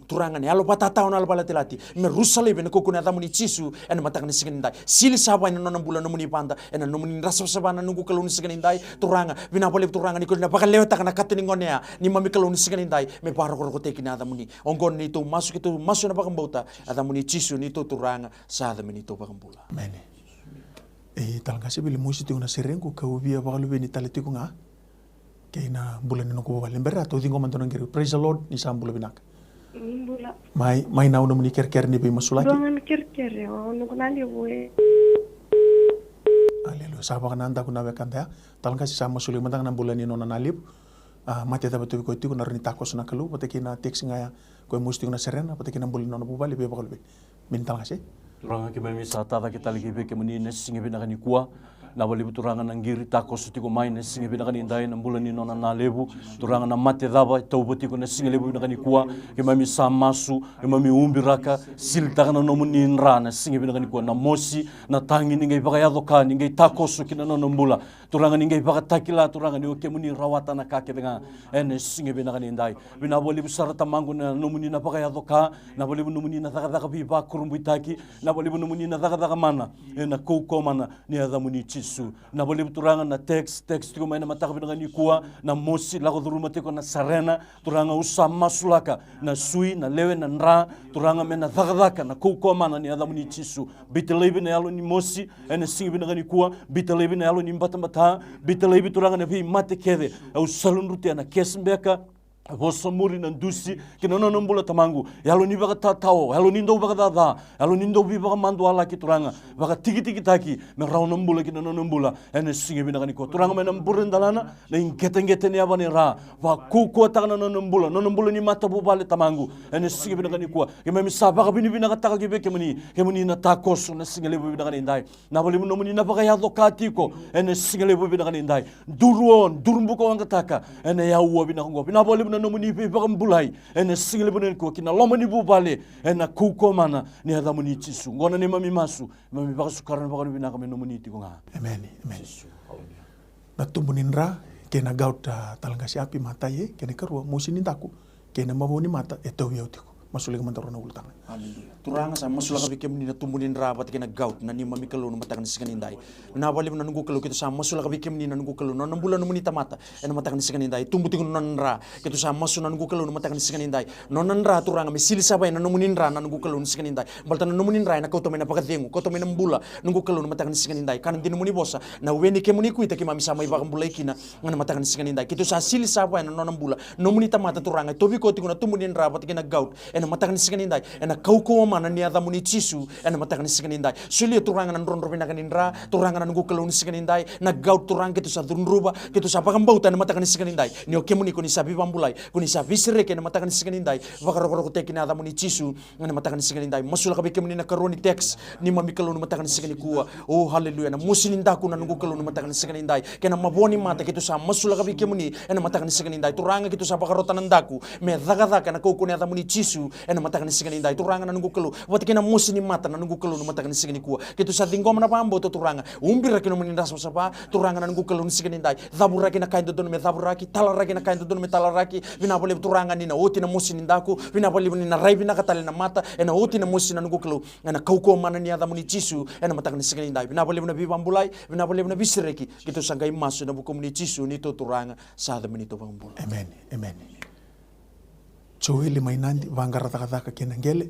Turaga na yalo vakatatao, na yalo vakalatilati. Me rusa laivi ena kaukaua ni yacamuni Jisu, ena mataka ni siga nidai. Sili sava ena nona bula, nomuni vada, ena nomuni dra savasava na noqu Kalou ni siga nidai. Turaga, vinaka vakalevu Turaga ni ko ni na vakalewetaka na kato ni gone ya, neimami Kalou ni siga nidai. Me vakarokorokotaki na yacamuni. Oqo neitou masu, keitou masu ena vakabauta. Yacamuni Jisu, neitou Turaga, sa yaca me neitou vakabula. Emeni. E, talaqase, vili musu tiko na serequ, kau via vakaluveni tale tiko ga kei na bula ni noqu vuvale. Bera tou ciqoma dua na qiri. Praise the Lord, ni sa bula vinaka. Bula. Mai, mai na nomuni kerekere ni veimasulaki. Dua ga na kerekere, o noqu Nalevu e. Aleluya. Sa vakanadaku na wekada ya. Talaqase, sa masulaki mada ga na bula ni nona Nalevu. A, mate cava tu vei koya tiko, na rawa ni takoso na Kalou vata kei na text ga ya. Koya musu tiko na serena vata kei na bula ni nona vuvale, via vakaluveni. Mini talaqase. Turaga, keimami sa tacake tale ki vei kemuni na siga vinaka nikua. Vinaka vakalevu Turaga na qiri takoso tiko mai na siga vinaka nidai, na bula ni nona Nalevu. Turaga, na mate cava e tauva tiko na siga levu vinaka nikua. Keimami sa masu, keimami ubiraka, silitaka na nomuni dra na siga vinaka nikua. Na mosi, na tagi ni qai vakayaco ka, ni qai takoso ki na nona bula. Turaga, ni qai vakatakila, Turaga, ni o kemuni rawata na ka kece ga ena siga vinaka nidai. Vinaka vakalevu sara Tamaqu na nomuni na vakayaco ka, vinaka vakalevu nomuni na cakacaka veivakurabuitaki, vinaka vakalevu nomuni na cakacaka mana, ena kaukaua mana ni yacamuni Jisu. Jisu. Vinaka vakalevu Turaga na text, text tiko mai na mataka vinaka nikua, na mosi lako curuma tiko na sarena. Turaga, au sa masulaka na sui, na lewe, na dra, Turaga, me na cakacaka na kaukauwa mana ni yacamuni Jisu. Biuta laivi na yalo ni mosi ena siga vinaka nikua, biuta laivi na yalo ni batabata, biuta laivi Turaga na veimate kece. Au saludrutia na kesi beka, vosa muri na dusi ki na nona bula Tamaqu. Yalo ni vakatatao, yalo ni dau vakacaca, yalo ni dau veivakamadualaki Turaga, vakatikitikitaki me rawa na bula ki na nona bula ena siga vinaka nikua. Turaga, mai na bure dalana, na iqeteqete ni yava ni ra, vakaukauwataka na nona bula, nona bula ni matavuvale Tamaqu, ena siga vinaka nikua. Keimami sa vakavinavinakataka ki vei kemuni, kemuni na takoso na siga levu vinaka nidai. Vinaka vakalevu nomuni na vakayaco ka tiko ena siga levu vinaka nidai. Duru o, duru buka waqataka ena yaua vinaka oqo. Vinaka vakalevu na nomuni veivakabulai ena siga levu vinaka nikua ki na loma ni vuvale, ena kaukauwa mana ni yacamuni Jisu. Oqo na neimami masu, mami vakasuka na vakavinavinaka me nomuni tiko ga. Emeni, emeni. Jisu. Haleluya. Na tubu ni dra kei na gout, a, Talaqasi Api, matai, e, kei na ikarua, mosi ni daku kei na mavoa ni mata e tauvi au tiko. Masulaki mada rau na ulutaga. Haleluya. Turaga, sa masulaka vei kemuni na tubu ni dra vata kei na gout, na neimami Kalou, na mataka ni siga nidai. Vinaka vakalevu na noqu Kalou, keitou sa masulaka vei kemuni na noqu Kalou, na nona bula nomuni tamata ena mataka ni siga nidai. Tubu tiko na nona dra, keitou sa masu na noqu Kalou na mataka ni siga nidai. Nona dra Turaga me sili sava ena nomuni dra na noqu Kalou na siga nidai. Baleta na nomuni dra ena kauta mai na vakacegu, kauta mai na bula, noqu Kalou, na mataka ni siga nidai. Ka na dina nomuni vosa, na we ni kemuni kuita keimami sa mai vakabulai kina, ena mataka ni siga nidai. Keitou sa sili sava ena nona bula nomuni tamata Turaga, e tauvi koya tiko na tubu ni dra vata kei na gout ena mataka ni siga nidai. Ena kaukauwa mana ni yacamuni Jisu ena mataka ni siga nidai. Solia Turaga na drodro vinaka ni dra, Turaga na noqu Kalou, na siga nidai. Na gout Turaga keitou sa cudruva, keitou sa vakabauta ena mataka ni siga nidai ni o kemuni ko ni sa veivakabulai, ko ni sa veisereki ena mataka ni siga nidai. Vakarokorokotaki na yacamuni Jisu ena mataka ni siga nidai. Masulaka vei kemuni na ikarua ni text, neimami Kalou, na mataka ni siga nikua. O, haleluya. Na mosi ni daku na noqu Kalou, na mataka ni siga nidai, kei na mavoa ni mata, keitou sa masulaka vei kemuni ena mataka ni siga nidai. Turaga, keitou sa vakarota na daku me cakacaka ena kaukauwa ni yacamuni Jisu ena mataka ni siga nidai. Turaga na noqu Kalou, vata kei na mosi ni mata na noqu Kalou, na mataka ni siga nikua. Keitou sa ciqoma na vakabauta Turaga, ubiraki nomuni dra savasava, Turaga na noqu Kalou, na siga nidai. Cavuraki na ka e dodonu me cavuraki, talaraki na ka e dodonu me talaraki. Vinaka vakalevu Turaga ni na oti na mosi ni daku, vinaka vakalevu ni na rai vinaka tale na mata ena oti na mosi na noqu Kalou, ena kaukauwa mana ni yacamuni Jisu ena mataka ni siga nidai. Vinaka vakalevu na veivakabulai, vinaka vakalevu na veisereki. Keitou sa qai masu ena vukumuni Jisu, neitou Turaga, sa yaca me neitou vakabula. Emeni, emeni. Joeli mai Nadi, vaqara cakacaka kei na qele.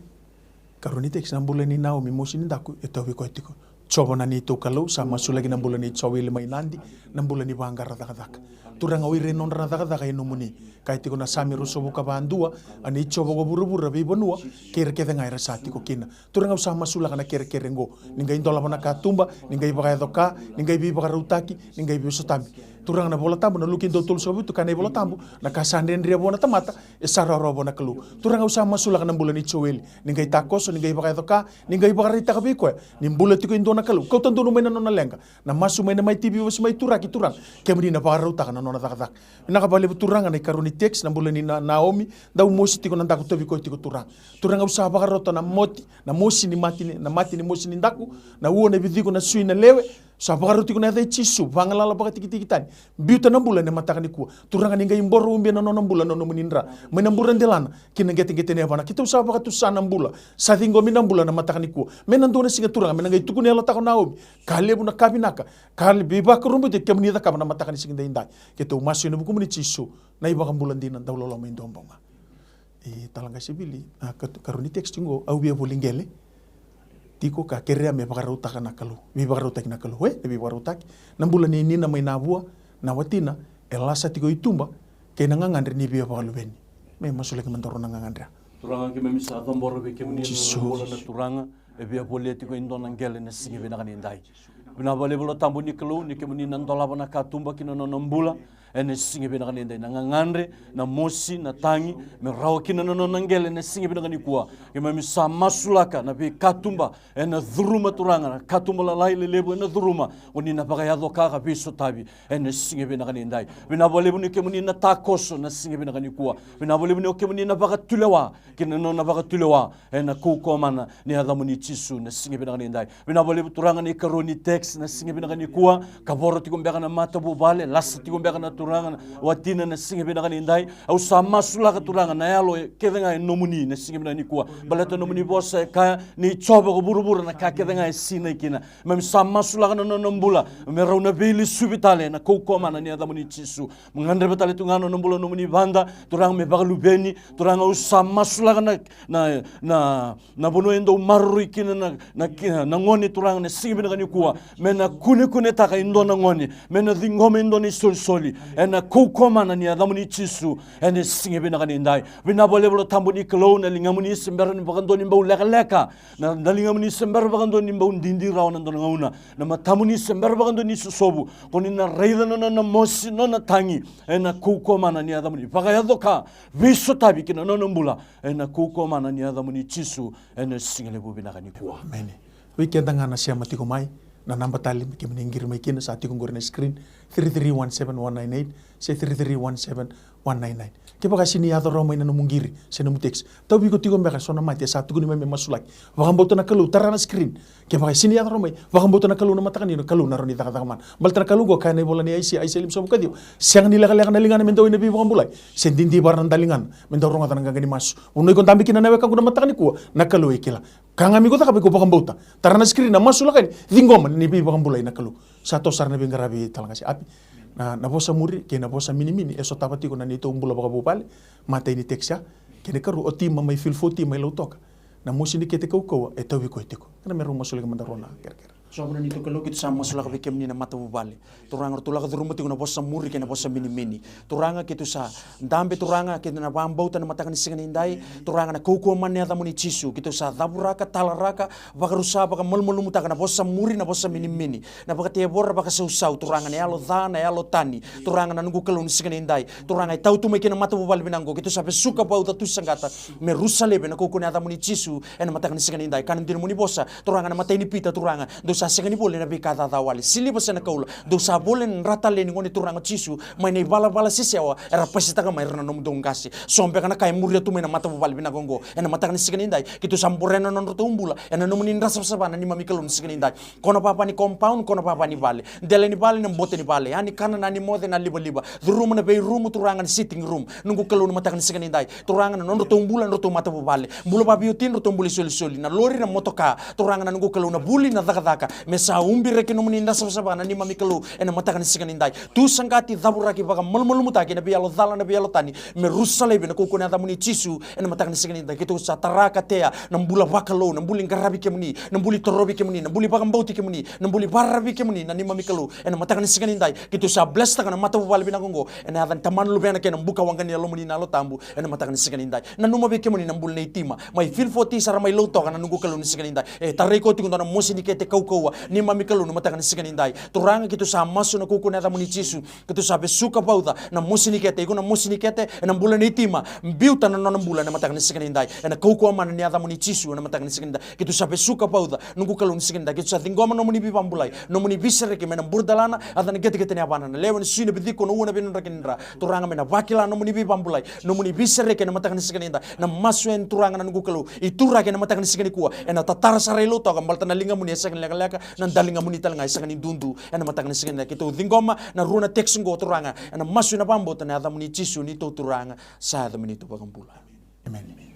Karua ni text, na bula nei Naomi, mosi ni daku e tauvi koya tiko. Jiova na neitou Kalou, sa masulaki na bula nei Joeli mai Nadi, na bula ni vaqara cakacaka. Turaga, o ira e nodra na cakacaka e nomuni. Kaya tiko na Same ruasagavulu ka va, dua, a nei Jiova ko vuravura, veivanua kei ira kece ga era sa tiko kina. Turaga, au sa masulaka na kerekere oqo, ni qai dolava na katuba, ni qai vakayaco ka, ni qai veivakarautaki, ni qai veisotavi. Turaga, na iVola Tabu, na Luke dua, tolusagavulu ka vitu, kaya na iVola Tabu, na ka sa dredre vua na tamata e sa rawarawa vua na Kalou. Turaga, au sa masulaka na bula nei Joeli, ni qai takoso, ni qai vakayaco ka, ni qai vakaraitaka vei koya ni bula tiko e dua na Kalou. Kauta donu mai na nona leqa na masu mai na Mai TV, vosa mai Turaki, Turaga, kemuni na vakarautaka na nona cakacaka. Vinaka vakalevu Turaga na ikarua ni text, na bula nei Na-, Naomi, dau mosi tiko na daku, tauvi koya tiko Turaga. Turaga, au sa vakarota na moti, na mosi ni mate ni, na mate ni mosi ni daku, na ua, na viciko, na sui, na lewe, sa vakarau tiko na yaca i Jisu, vagalala vakatikitiki tani. Biuta na bula ena mataka nikua. Turaga, ni qai boro ubi ena nona bula na nomuni dra, mai na bure delana ki na qeteqete ni yavana. Keitou sa vakatusa na bula sa ciqomi na bula na mataka nikua. Me na dua na siga Turaga me na qai tukuni yalotaka o Naomi ka levu na ka vinaka, ka levu veivakurabuitaki kemuni cakava na mataka ni siga daidai. Keitou masu ena vukumuni Jisu, na iVakabula dina, dauloloma e dua bau ga. I Talaqasi Vili, a, ka-, karua ni text oqo, au via voli qele tiko ka kerea me vakarautaka na Kalou. Veivakarautaki na Kalou, e, na veivakarautaki. Na bula nei Nina mai Navua, na watina e lasa tiko i tuba, kei na gagadre ni via vakaluveni. Me masulaki mada rau na gagadre. Turaga, keimami sa cabora vei kemuni na Jisu. Bula na Turaga, e via volia tiko e dua na qele na siga vinaka nidai. Vinaka vakalevu Yalo Tabu ni Kalou, ni kemuni na dolava na katuba ki na nona bula ena siga vinaka nidai, na gagadre, na mosi, na tagi, me rawa kina na nona qele ena siga vinaka nikua. Keimami sa masulaka na veikatuba ena curuma Turaga, na katuba lalai, lelevu ena curuma, o ni na vakayaco ka ka veisotavi ena siga vinaka nidai. Vinaka vakalevu ni kemuni na takoso na siga vinaka nikua. Vinaka vakalevu ni o kemuni na vakatulewa ki na nona vakatulewa ena kaukauwa mana ni yacamuni Jisu na siga vinaka nidai. Vinaka vakalevu Turaga na ikarua ni text na siga vinaka nikua, ka voro tiko beka na matavuvale, lasa tiko beka na Turaga, watina, na siga vinaka ni dai. Au sa masulaka, Turaga, na yalo kece ga e nomuni na siga vinaka nikua. Baleta nomuni vosa e kaya ni Jiova ko vuravura na ka kece ga e sinai kina. Keimami sa masulaka na nona bula me rau na veilisuvi tale ena kaukauwa mana ni yacamuni Jisu. Mo gadreva tale tu ga na nona bula nomuni vada, Turaga, me vakaluveni. Turaga, au sa masulaka na, na, na, na vanua e dau maroroi kina na, na, na gone, Turaga, na siga vinaka nikua. Me na kunekunetaka e dua na gone, me na ciqoma e dua na isolisoli ena kaukauwa mana ni yacamuni Jisu. Ena siga vinaka ni dai, vinaka vakalevu, Yalo Tabu ni Kalou, na ligamuni se bera ni vakadua ni bau lekaleka. Na, na ligamuni se bera vakadua ni bau didi rawa na dua na gauna. Na matamuni se bera vakadua ni sosovu. Ko ni na raica na nona mosi, nona tagi. Ena kaukauwa mana ni yacamuni, vakayaco ka, veisotavi ki na nona bula. Ena kaukauwa mana ni yacamuni Jisu. Ena siga levu vinaka nikua. Emeni. Vei keda ga na sema tiko mai, na naba tale me kemuni qiri mai kina, sa tiko qori na screen, three three one seven one nine eight se three three one seven one nine nine. Kevaka e sini yaco rawa mai na nomu qiri se nomu text, tauvi iko tiko beka eso na mate e sa tukuni mai me masulaki. Vakabauta na Kalou, tara na screen. Kevaka e sini yaco rawa mai, vakabauta na Kalou na mataka ni, na Kalou na rawa ni cakacaka mana. Baleta na Kalou qo, kaya na ivola ni Aisea, Aisea limasagavulu ka ciwa, sega ni lekaleka na ligana me dau ena veivakabulai, se didivara na daligana me dau rogoca na qaqa ni masu. Vanua iko dabe kina na wekaqu na mataka nikua, na Kalou e kila. Ka ga me iko cakava, iko vakabauta. Tara na screen, na masulaka yani, ciqoma ni veivakabulai na Kalou. Sa toso sara na veiqaravi, Talagasi Api. Na, na vosa muri kei na vosa minimini e sotava tiko na neitou bula vakavuvale. Matai ni text ya. Kena ikarua, o Tima mai Filifoti mai Lautoka. Na mosi ni kete kaukauwa e tauvi koya tiko. Kena me rau masulaki mada rua na kerekere. Sobu na neitou Kalou, keitou sa masulaka vei kemuni na matavuvale. Turaga, ratou lako curuma tiko na vosa muri kei na vosa minimini. Turaga, keitou sa dabe, Turaga, keitou na vakabauta na mataka ni siga ni dai. Turaga, na kaukauwa mana ni yacamuni Jisu, keitou sa cavuraka, talaraka, vakarusa, vakamalumalumutaka na vosa muri, na vosa minimini, na vakatevoro, vakasausau, Turaga, na yalo ca, na yalo tani. Turaga, na noqu Kalou, ni siga ni dai, Turaga, e tau tu mai kina matavuvale vinaka qo, keitou sa vesuka vauca, tu saqata, me rusa laivi ena kaukauwa ni yacamuni Jisu. Ena mataka ni siga ni dai, kaya na dina nomuni vosa, Turaga, na imatai ni Pita, Turaga, dou sa sega ni voli ena veika caca wale, siliva se na koula, dou sa voli ena dra talei ni Gone Turaga o Jisu mai na ivalavala sesewa era pasitaka mai ira na nomudou qase. So beka na ka e muria tu mai na matavuvale vinaka oqo. Ena mataka ni siga ni dai, keitou sa burea na nodratou bula ena nomuni dra savasava na neimami Kalou ni siga ni dai. Ko na vava ni compound, ko na vava ni vale, dela ni vale, na bote ni vale, yani kana, na ni moce, na livaliva, curuma na veirumu, Turaga, na sitting room, noqu Kalou, na mataka ni siga ni dai. Turaga, na nodratou bula, nodratou matavuvale, bula vaveiwatini, nodratou bula isolisoli, na lori, na motoka, Turaga, na noqu Kalou, na vuli, na cakacaka, me sa ubiraki nomuni dra savasava na neimami Kalou ena mataka ni siga ni dai. Tu saqati, cavuraki, vakamalumalumutaki na veiyalo cala, na veiyalo tani, me rusa laivi ena kaukauwa ni yacamuni Jisu. Ena mataka ni siga ni dai, keitou sa tara ka tea na bula vakalou, na bula ni qaravi kemuni, na bula ni torovi kemuni, na bula ni vakabauti kemuni, na bula ni vakararavi kemuni na neimami Kalou. Ena mataka ni siga ni dai, keitou sa blesstaka na matavuvale vinaka oqo ena yaca ni Tamana, Luvena kei na Bukawaqa ni Yalomuni na Yalo Tabu. Ena mataka ni siga ni dai, nanuma vei kemuni na bula nei Tima mai Filifoti sara mai Lautoka, na noqu Kalou, ni siga ni dai. E tarai koya tiko e dua na mosi ni kete kaukauwa, neimami Kalou, na mataka ni siga ni dai. Turaga, keitou sa masu ena kaukauwa ni yacamuni Jisu. Keitou sa vesuka vauca na mosi ni kete, iko na mosi ni kete ena bula nei Tima, biuta na nona bula ena mataka ni siga ni dai. Ena kaukauwa mana ni yacamuni Jisu, ena mataka ni siga ni dai, keitou sa vesuka vauca, noqu Kalou, ni siga ni dai. Keitou sa ciqoma nomuni veivakabulai, nomuni veisereki mai na buradalana, yaca na qeteqete ni yavana, na lewe, na sui, na viciko, na ua, na vei, na draki ni dra. Turaga, me na vakila nomuni veivakabulai, nomuni veisereki ena mataka ni siga ni dai. Na masu yani, Turaga, na noqu Kalou, i Turaki ena mataka ni siga nikua, ena tatara sara i Lautoka, baleta na ligamuni e sega ni lekaleka, na daligamuni talega e sega ni dudu. Ena mataka ni siga ni dai, keitou ciqoma na rua na text qo, Turaga, ena masu ena vakabauta ena yacamuni Jisu, neitou Turaga, sa yaca me neitou iVakabula. Emeni.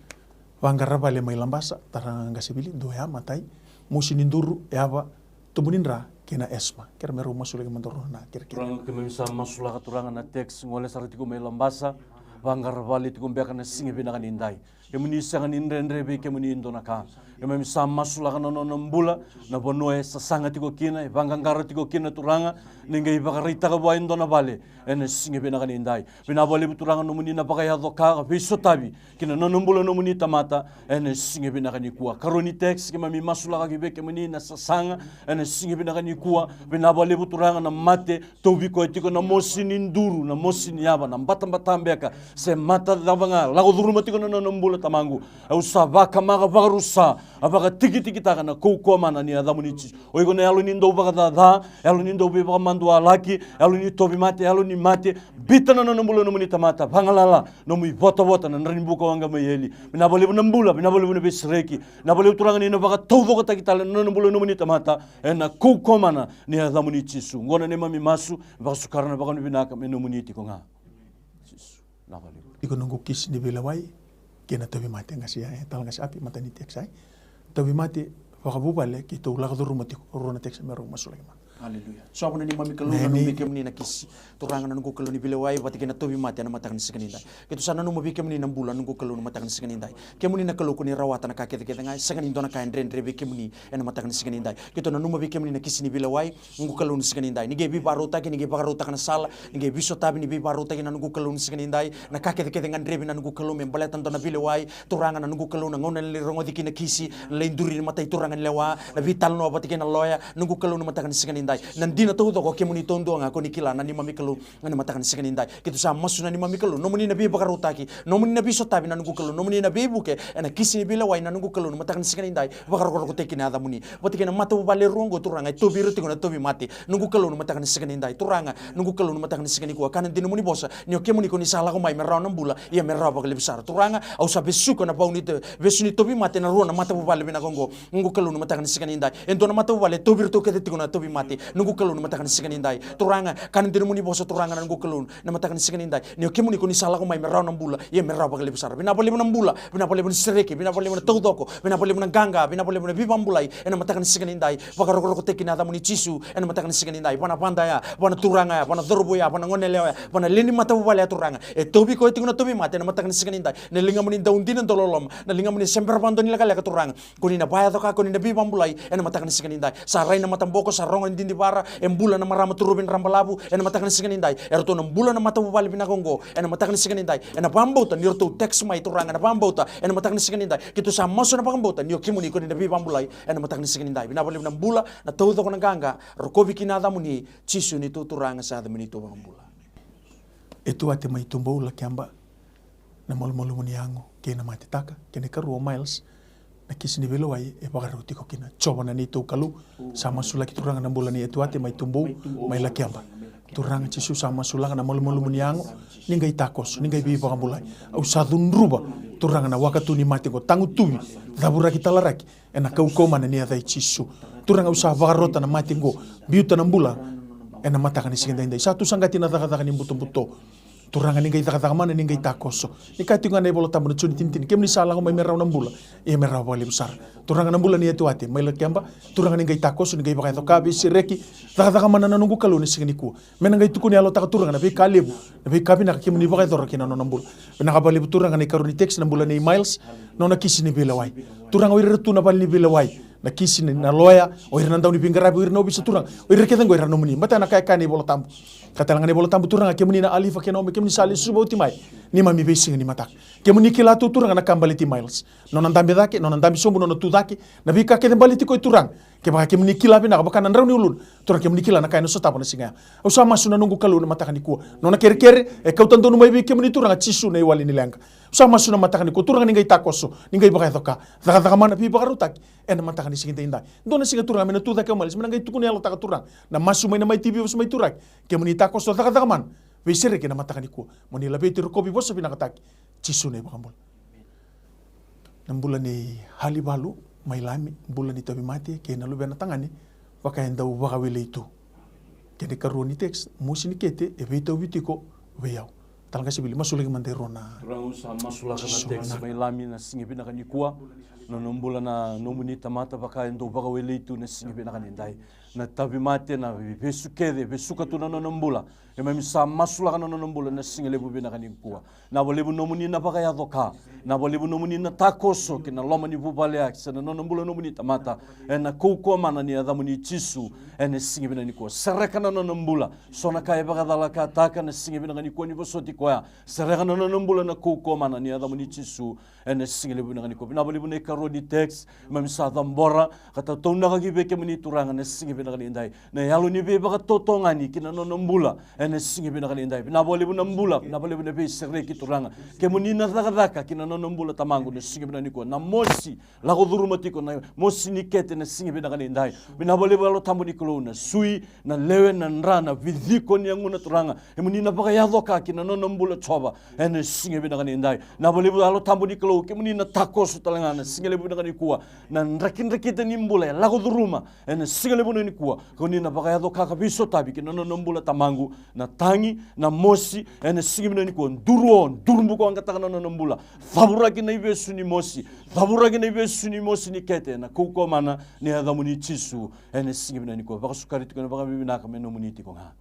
Vaqara vale mai Labasa, tara ga qase vili, dua ya, matai, mosi ni duru, yava, tubu ni dra kei na asthma. Kerea me rau masulaki mada rua na kerekere. Turaga, keimami sa masulaka, Turaga, na text gole sara tiko mai Labasa, vaqara vale tiko beka ena siga vinaka ni dai. Kemuni sega ni dredre vei kemuni e dua na ka. Keimami sa masulaka na nona bula, na vanua e sasaga tiko kina, e vaqaqara tiko kina, Turaga, ni qai vakaraitaka vua e dua na vale ena siga vinaka ni dai. Vinaka vakalevu, Turaga, nomuni na vakayaco ka, ka veisotavi ki na nona bula nomuni tamata ena siga vinaka nikua. Karua ni text, keimami masulaka ki vei kemuni na sasaga ena siga vinaka nikua. Vinaka vakalevu, Turaga, na mate, tauvi koya tiko na mosi ni duru, na mosi ni yava, na batabata beka, se mata cava ga, lako curuma tiko na nona bula. Tamaqu, au sa vakamaka vakarusa, a vakatikitikitaka na kaukauwa mana ni yacamuni Jisu. O iko na yalo ni dau vakacaca, yalo ni dau veivakamadualaki, yalo ni tauvimate, yalo ni mate. Biuta na nona bula nomuni tamata, vagalala nomu ivotavota na draki ni bukawaqa mai eli. Vinaka vakalevu na bula, vinaka vakalevu na veisereki. Vinaka vakalevu Turaga ni na vakataucokotaki tale na nona bula nomuni tamata ena kaukauwa mana ni yacamuni Jisu. Oqo na neimami masu, vakasuka na vakavinavinaka me nomuni tiko ga. Jisu. Vinaka vakalevu. Iko noqu kisi ni veilewai kei na tauvimate, qase ya, e, tale qase Api, matai ni text ya. Tauvimate, vakavuvale, keitou lako curuma tiko rua na text me rau masulaki mada. Aleluya. Sovo na neimami Kalou, nanumi kemuni na kisi. Turaga na noqu Kalou ni veilewai vata kei na tauvimate ena mataka ni siga nidai. Keitou sa nanuma vei kemuni na bula, noqu Kalou, na mataka ni siga nidai. Kemuni na Kalou ko ni rawata na ka kecekece ga, e sega ni dua na ka e dredre vei kemuni ena mataka ni siga nidai. Keitou nanuma vei kemuni na kisi ni veilewai, noqu Kalou, ni siga nidai. Ni qai veivakarautaki, ni qai vakarautaka na sala, ni qai veisotavi, ni veivakarautaki na noqu Kalou, ni siga nidai. Na ka kecekece e gadrevi na noqu Kalou me baleta dua na veilewai, Turaga na noqu Kalou, na gauna e lai rogoci kina na kisi, na lai duri ni matai Turaga ni lewa, na veitalanoa vata kei na loya, noqu Kalou, na mataka ni siga nidai. Na dina taucoko o kemuni taudua ga ko ni kila, na neimami Kalou, ena mataka ni siga nidai. Keitou sa masu na neimami Kalou, nomuni na veivakarautaki, nomuni na veisotavi na noqu Kalou, nomuni na veivuke ena kisi ni veilewai na noqu Kalou, na mataka ni siga nidai. Vakarokorokotaki na yacamuni vata kei na matavuvale e rua oqo, Turaga, e tauvi ira tiko na tauvimate, noqu Kalou, na mataka ni siga nidai. Turaga, noqu Kalou, na mataka ni siga nikua, kaya na dina nomuni vosa ni o kemuni ko ni sa lako mai me rawa na bula, ia me rawa vakalevu sara. Turaga, au sa vesuka na vau ni te-, vesu ni tauvimate ena rua na matavuvale vinaka oqo, noqu Kalou, na mataka ni siga nidai. E dua na matavuvale e tauvi iratou kece tiko na tauvimate, noqu Kalou, na mataka ni siga nidai. Turaga, kaya na dina nomuni vosa, Turaga na noqu Kalou, na mataka ni siga nidai, ni o kemuni ko ni sa lako mai me rawa na bula, ia me rawa vakalevu sara. Vinaka vakalevu na bula, vinaka vakalevu na sereki, vinaka vakalevu na taucoko, vinaka vakalevu na qaqa, vinaka vakalevu na veivakabulai ena mataka ni siga nidai. Vakarokorokotaki na yacamuni Jisu ena mataka ni siga nidai. Va na vada ya, va na turaga ya, va na cauravou ya, va na goneyalewa ya, va na lewe ni matavuvale ya, Turaga, e tauvi koya tiko na tauvimate ena mataka ni siga nidai. Na ligamuni dau dina, dau loloma, na ligamuni se bera vakadua ni lekaleka, Turaga, ko ni na vakayaco ka, ko ni na veivakabulai ena mataka ni siga nidai. Sa rai na mataboko, sa rogo na didivara, e bula na marama, turaga ni rabalavu ena mataka ni siga nidai. Eratou na bula na matavuvale vinaka oqo ena mataka ni siga nidai. Ena vakabauta ni ratou text mai, Turaga, ena vakabauta ena mataka ni siga nidai. Keitou sa masu ena vakabauta ni o kemuni ko ni na veivakabulai ena mataka ni siga nidai. Vinaka vakalevu na bula, na taucoko, na qaqa, rokovi ki na yacamuni Jisu, neitou Turaga, sa yaca me neitou iVakabula. E Tuate mai Tubou, Lakeba, na malumalumu ni yago kei na matetaka, kei na ikarua o Miles, na kisi ni veilewai e vakarau tiko kina. Jiova na neitou Kalou, sa masulaki, Turaga, na bula nei Etuate mai Tubou, mai Lakeba. Turaga Jisu, sa masulaka na malumalumu ni yago, ni qai takoso, ni qai veivakabulai. Au sa cudruva, Turaga, na wakatu ni mate qo, tagutuvi, cavuraki, talaraki ena kaukauwa mana ni yaca i Jisu. Turaga, au sa vakarota na mate qo, biuta na bula ena mataka ni siga daidai. Sa tu saqati na cakacaka ni butobuto. Turaga, ni qai cakacaka mana, ni qai takoso. Ni kaya tiko ga na iVola Tabu na Joni tinitini, kemuni sa lako mai me rawa na bula, ia me rawa vakalevu sara. Turaga, na bula nei Etuate mai Lakeba, Turaga, ni qai takoso, ni qai vakayaco ka, veisereki. Cakacaka mana na noqu Kalou na siga nikua. Me na qai tukuni yalotaka, Turaga, na veika levu, na veika vinaka kemuni vakayacora kina na nona bula. Vinaka vakalevu, Turaga, na ikarua ni text, na bula nei Miles, nona kisi ni veilewai. Turaga, o ira era tu na vale ni veilewai, na kisi ni, na loya, o ira na dau ni veiqaravi, o ira na ovisa, Turaga, o ira kece qo era nomuni. Baleta na ka e kaya na iVola Tabu. Ka tale ga na iVola Tabu, Turaga, kemuni na Alifa kei na Omeka, kemuni sa lesu vauti mai neimami veisiga ni mataka. Kemuni kila tu, Turaga, na ka baleti Miles. Nona dabe cake, nona dabe sobu, nona tu cake, na veika kece baleti koya, Turaga. Kevaka kemuni kila vinaka, vaka na drau ni uluna, Turaga, kemuni kila na ka ena sotava na siga ya. Au sa masu na noqu Kalou na mataka nikua. Nona kerekere e kauta donu mai vei kemuni, Turaga, Jisu na iwali ni leqa. Au sa masu na mataka nikua, Turaga, ni qai takoso, ni qai vakayaco ka. Cakacaka mana, veivakarautaki ena mataka ni siga daidai. Dua na siga, Turaga, me na tu cake o Miles, me na qai tukuni yalotaka, Turaga, na masu mai na Mai T V, vosa mai Turaga. Kemuni takoso, cakacaka mana, veisereki ena mataka nikua. Mo ni laveti, rokovi, vosa vinakataki, Jisu na iVakabula. Na bula nei Halivalu mai Lami, bula ni tauvimate kei na luvena tagane, vaka e dau vakawelei tu. Kei na ikarua ni text, mosi ni kete e veitauvi tiko vei au. Tala qase Vili, masulaki mada e rua na. Turaga, au sa masulaka na text mai Lami na siga vinaka nikua. Na nona bula na nomuni tamata, vaka e dau vakawelei tu na siga vinaka nidai. Na tauvimate, na vesu kece e vesuka tu na nona bula. Keimami sa masulaka na nona bula na siga levu vinaka nikua. Vinaka vakalevu nomuni na vakayaco ka. Vinaka vakalevu nomuni na takoso ki na loma ni vuvale ya, se na nona bula nomuni tamata. Ena kaukauwa mana ni yacamuni Jisu, ena siga vinaka nikua. Sereka na nona bula. So na ka e vakacalakataka na siga vinaka nikua ni vosoti koya. Sereka na nona bula na kaukauwa mana ni yacamuni Jisu, ena siga levu vinaka nikua. Vinaka vakalevu na ni text, keimami sa cabora ka tataunaka ki vei kemuni Turaga na siga vinaka ni dai. Na yalo ni veivakatotogani ki na nona bula ena siga vinaka ni dai. Vinaka vakalevu na bula, vinaka vakalevu na veisereki Turaga. Kemuni na cakacaka ki na nona bula Tamaqu na siga vinaka nikua. Na mosi lako curuma tiko, na mosi ni kete na siga vinaka ni dai. Vinaka vakalevu Yalo Tabu ni Kalou, na sui, na lewe, na dra, na viciko ni yaguna Turaga. Kemuni na vakayaco ka ki na nona bula Jiova ena siga vinaka ni dai. Vinaka vakalevu Yalo Tabu ni Kalou, kemuni na takoso tale ga na siga levu vinaka nikua. Na drakidrakita ni bula e lako curuma ena siga levu vinaka nikua. Kemuni na vakayaco ka ka veisotavi ki na nona bula Tamaqu, na tagi, na mosi, ena siga vinaka nikua. Duru o, duru bukawaqa taka na nona bula. Cavuraki na ivesu ni mosi. Cavuraki na ivesu ni mosi ni kete ena kaukauwa mana ni yacamuni Jisu ena siga vinaka nikua. Vakasukari tiko na vakavinavinaka me nomuni tiko ga.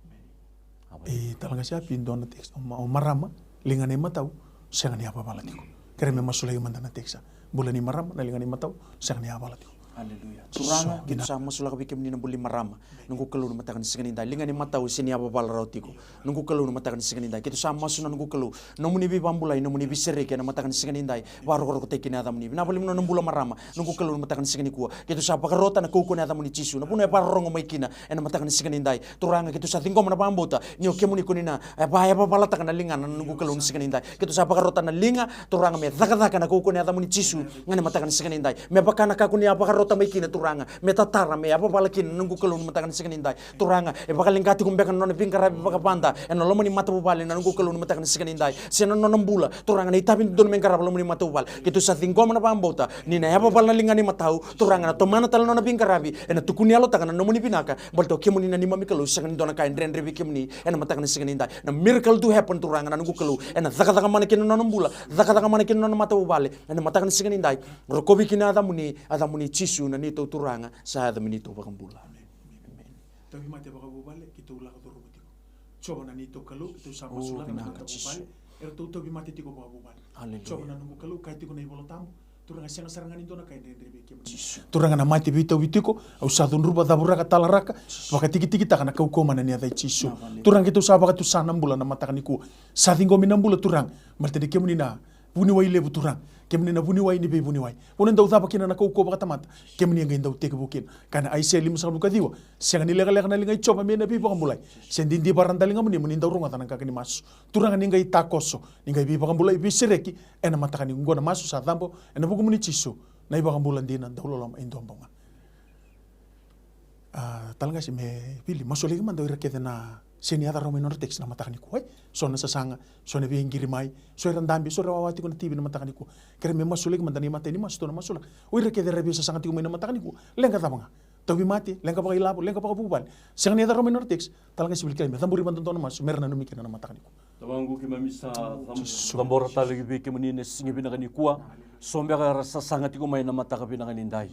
E, tale ga se api dua na text, o ma-, o marama, liga na imatau, sega ni yavavala tiko. Kere me masulaki mada na text. Bula ni marama, na liga ni matau, sega ni yavavala tiko. Aleluya. Turaga, keitou sa masulaka vei kemuni na bula ni marama. Noqu Kalou na mataka ni siga ni dai. Liga ni matau, sega ni yavavala rawa tiko. Noqu Kalou na mataka ni siga ni dai. Keitou sa masu na noqu Kalou. Nomuni veivakabulai, nomuni veisereki, ena mataka ni siga ni dai. Vakarokorokotaki kina yacamuni. Vinaka vakalevu na bula marama. Noqu Kalou na mataka ni siga nikua. Keitou sa vakarota na kaukauwa ni yacamuni Jisu. Na vuna e vakarorogo mai kina. Ena mataka ni siga ni dai. Turaga keitou sa ciqoma na vakabauta. Ni o kemuni ko ni na, e, vakayavavalataka na ligana na noqu Kalou na siga ni dai. Keitou sa vakarota na liga. Turaga me cakacaka na kaukauwa ni yacamuni Jisu. Ena mataka ni siga ni dai. Me vaka na ka ko ni a vakarota mai kina Turaga. Me tatara, me yavavala kina na noqu Kalou na mataka ni siga ni dai. Turaga, e vakaleqa tiko beka na nona veiqaravi vakavada. Ena loma ni matavuvale na noqu Kalou na mataka ni siga ni dai. Se na nona bula. Turaga na itavi dodonu me qarava loma ni matavuvale. Keitou sa ciqoma na vakabauta. Ni na yavavala na liga ni matau. Turaga na tomana tale na nona veiqaravi. Ena tukuni yalotaka na nomuni vinaka. Baleta o kemuni na neimami Kalou. Sega ni dua na ka e dredre vei kemuni. Ena mataka ni siga ni dai. Na miracle do happen Turaga na noqu Kalou. Ena cakacaka mana kina na nona bula. Cakacaka mana kina na nona matavuvale. Ena mataka ni siga ni dai. Rokovi kina yacamuni. Yacamuni Jisu na neitou Turaga. Sa yaca me neitou vakabula. Amen. Tauvimate vakavuvale, keitou lako curuma tiko. Jiova na neitou Kalou, keitou sa masulaka na neitou vakavuvale. Eratou tauvimate tiko vakavuvale. Jiova na noqu Kalou, kaya tiko na iVola Tabu. Turaga sega sara ga ni dua na ka e dredre vei kemuni. Turaga na mate veitauvi tiko, au sa cudruva, cavuraka, talaraka, vakatikitikitaka na kaukauwa mana ni yaca i Jisu. Turaga keitou sa vakatusa na bula na mataka nikua. Sa ciqomi na bula Turaga, baleta ni kemuni na vuniwai levu Turaga. Kemuni na vuniwai ni veivuniwai. Vuna dau cava kina na kaukauwa vakatamata. Kemuni e qai dau tekivu kina. Kaya na Aisea limasagavulu ka ciwa. Sega ni lekaleka na liga i Jiova me na veivakabulai. Se didivara na daligamuni mo ni dau rogoca na qaqa ni masu. Turaga ni qai takoso. Ni qai veivakabulai veisereki. Ena mataka ni qo na masu sa cabo. Ena vukumuni Jisu. Na ivakabula dina dau loloma e dua bau ga. A, talegasi me vili, masulaki mada o ira kece na sega ni yaco rawa mai nodra text na mataka nikua, e? So na sasaga, so na veiqiri mai, so era dabe, so era wawa tiko na T V na mataka nikua. Kere me masulaki mada na imatai ni masu, tou na masulaka. O ira kece era veisasaga tiko mai na mataka nikua. Leqa cava ga. Tauvimate, leqa vakailavo, leqa vakavuvale. Sega ni yaco rawa mai nodra text. Talegasi vili kila me cabori mada dua na masu, mera nanumi kina na mataka nikua. Tamaqu keimami sa cab-, cabora tale ki vei kemuni na siga vinaka nikua. So beka era sasaga tiko mai na mataka vinaka ni dai.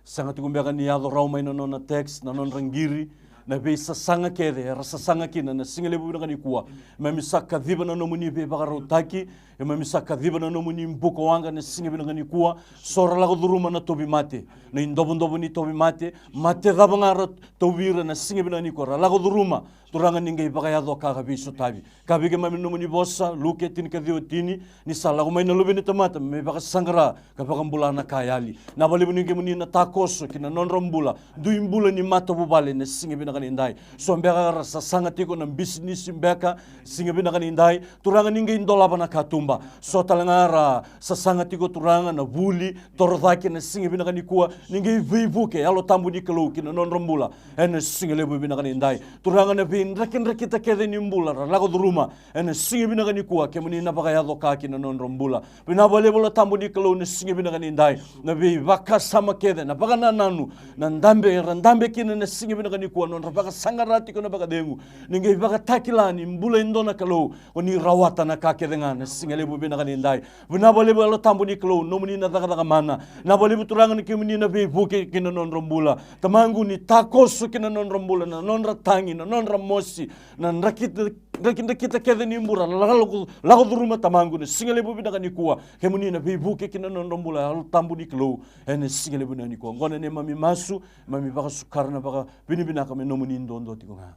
Sega tiko beka ni yaco rawa mai na nona text, na nodra qiri, na veisasaga kece era sasaga kina na siga levu vinaka nikua. Keimami sa kaciva na nomuni veivakarautaki, keimami sa kaciva na nomuni bukawaqa na siga vinaka nikua. So ra lako curuma na tauvimate, na idovodovo ni tauvimate, mate cava ga ra tauvi ira na siga vinaka nikua, ra lako curuma. Turaga ni qai vakayaco ka ka veisotavi. Ka vei keimami na nomuni vosa, Luke tinikaciwa tini, ni sa lako mai na Luve ni tamata me vakasaqara ka vakabula na ka yali. Vinaka vakalevu ni kemuni na takoso ki na nodra bula. Dui bula ni matavuvale na siga vinaka ni dai. So beka ra sasaga tiko na bisinisi beka, siga vinaka ni dai. Turaga ni qai dolava na katuba. So tale ga ra sasaga tiko Turaga na vuli, toro cake na siga vinaka nikua. Ni qai veivuke Yalo Tabu ni Kalou ki na nodra bula. Ena siga levu vinaka ni dai. Turaga na veidrakidrakita kece ni bula ra lako curuma. Ena siga vinaka nikua kemuni na vakayaco ka ki na nodra bula. Vinaka vakalevu Yalo Tabu ni Kalou na siga vinaka ni dai. Na veivakasama kece, na vakanananu, na dabe, era dabe kina na siga vinaka nikua, nodra vakasaqara tiko na vakacegu. Ni qai vakatakila ni bula e dua na Kalou, ko ni rawata na ka kece ga na siga levu vinaka ni dai. Vinaka vakalevu Yalo Tabu ni Kalou, nomuni na cakacaka mana. Vinaka vakalevu Turaga ni kemuni na veivuke ki na nodra bula. Tamaqu ni takoso ki na nodra bula, na nodra tagi, na nodra mosi, na drakita, drakidrakita kece ni bula, lako, lako curuma Tamaqu na siga levu vinaka nikua. Kemuni na veivuke ki na nodra bula, Yalo Tabu ni Kalou, ena siga levu vinaka nikua. Oqo na neimami masu, mami vakasukara na vakavinavinaka me nomuni duadua tiko ga.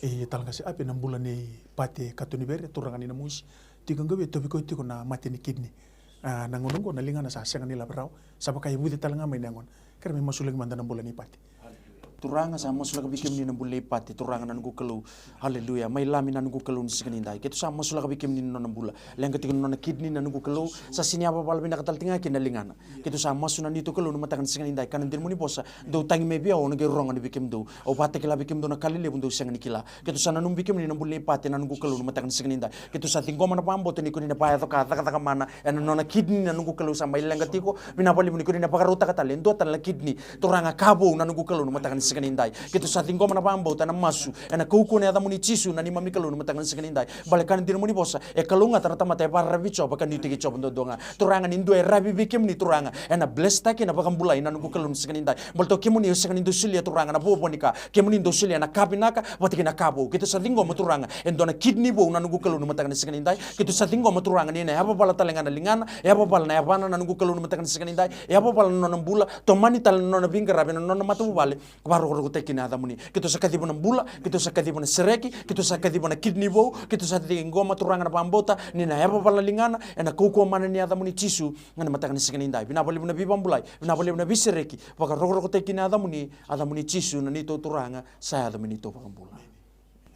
E talega se api na bula nei Pate Katonivere, turaga ni Namusi. Tiko qo vei, tauvi koya tiko na mate ni kidney. A, na gauna oqo na ligana sa sega ni lave rawa, sa vaka e vuce tale ga mai na yagona. Kere me masulaki mada na bula nei Pati. Turaga, sa masulaka vei kemuni na bula nei Pati, Turaga na noqu Kalou. Aleluya. Mai Lami na noqu Kalou ni siga nidai. Keitou sa masulaka vei kemuni na nona bula. Leqa tiko na nona kidney na noqu Kalou. Sa sega ni yavavala vinaka tale tiko ga kina na ligana. Keitou sa masu na neitou Kalou na mataka ni siga nidai. Ka na dina mo ni vosa, dou tagi mai vei au, au na qai rogo yani vei kemudou. Au vakatakila vei kemudou na ka lelevu dou sega ni kila. Keitou sa nanuma vei kemuni na bula nei Pati na noqu Kalou na mataka ni siga nidai. Keitou sa ciqoma na vakabauta ni ko ni na vakayaco ka cakacaka mana ena nona kidney na noqu Kalou, sa mai leqa tiko. Vinaka vakalevu ni ko ni na vakarautaka tale e dua tale na kidney, Turaga, ka vou na noqu Kalou na mataka ni siga nidai. Keitou sa ciqoma na vakabauta, na masu, ena kaukauwa na yacamuni Jisu na neimami Kalou na mataka ni siga nidai. Baleta ka na dina mo ni vosa, e kalougata na tamata e vakararavi Jiova ka nuitaki Jiova duadua ga. Turaga, ni dua e ravi vei kemuni, Turaga, ena bless-taki, ena vakabulai na noqu Kalou na siga nidai. Baleta o kemuni o sega ni dau solia, Turaga, na vovo ni ka. Kemuni dau solia na ka vinaka vata kei na ka vou. Keitou sa ciqoma, Turaga, e dua na kidney vou na noqu Kalou na mataka ni siga nidai. Keitou sa ciqoma, Turaga, ni na yavavala tale ga na ligana, yavavala na yavana na noqu Kalou na mataka ni siga nidai, yavavala na nona bula, tomani tale na nona veiqaravi, na nona matavuvale, vakarokorokotaki kina na yacamuni. Keitou sa kaciva na bula, keitou sa kaciva na sereki, keitou sa kaciva na kidney vou. Keitou sa ciqoma, Turaga, na vakabauta ni na yavavala na ligana ena kaukauwa mana ni yacamuni Jisu, ga na mataka ni siga nidai. Vinaka vakalevu na veivakabulai, vinaka vakalevu na veisereki, vakarokorokotaki kina na yacamuni, yacamuni Jisu na neitou Turaga, sa yaco me neitou vakabula.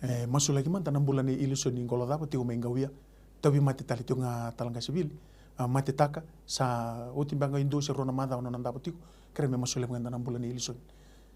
E masulaki mada na bula nei Ilisoni Qolocava, tiko mai Qauia. Tauvimate tale tiko ga, Talaqase Vili. A, matetaka, sa oti beka ga e dua se rua na macawa nona davo tiko. Kere me masulaki mada na bula nei Ilisoni.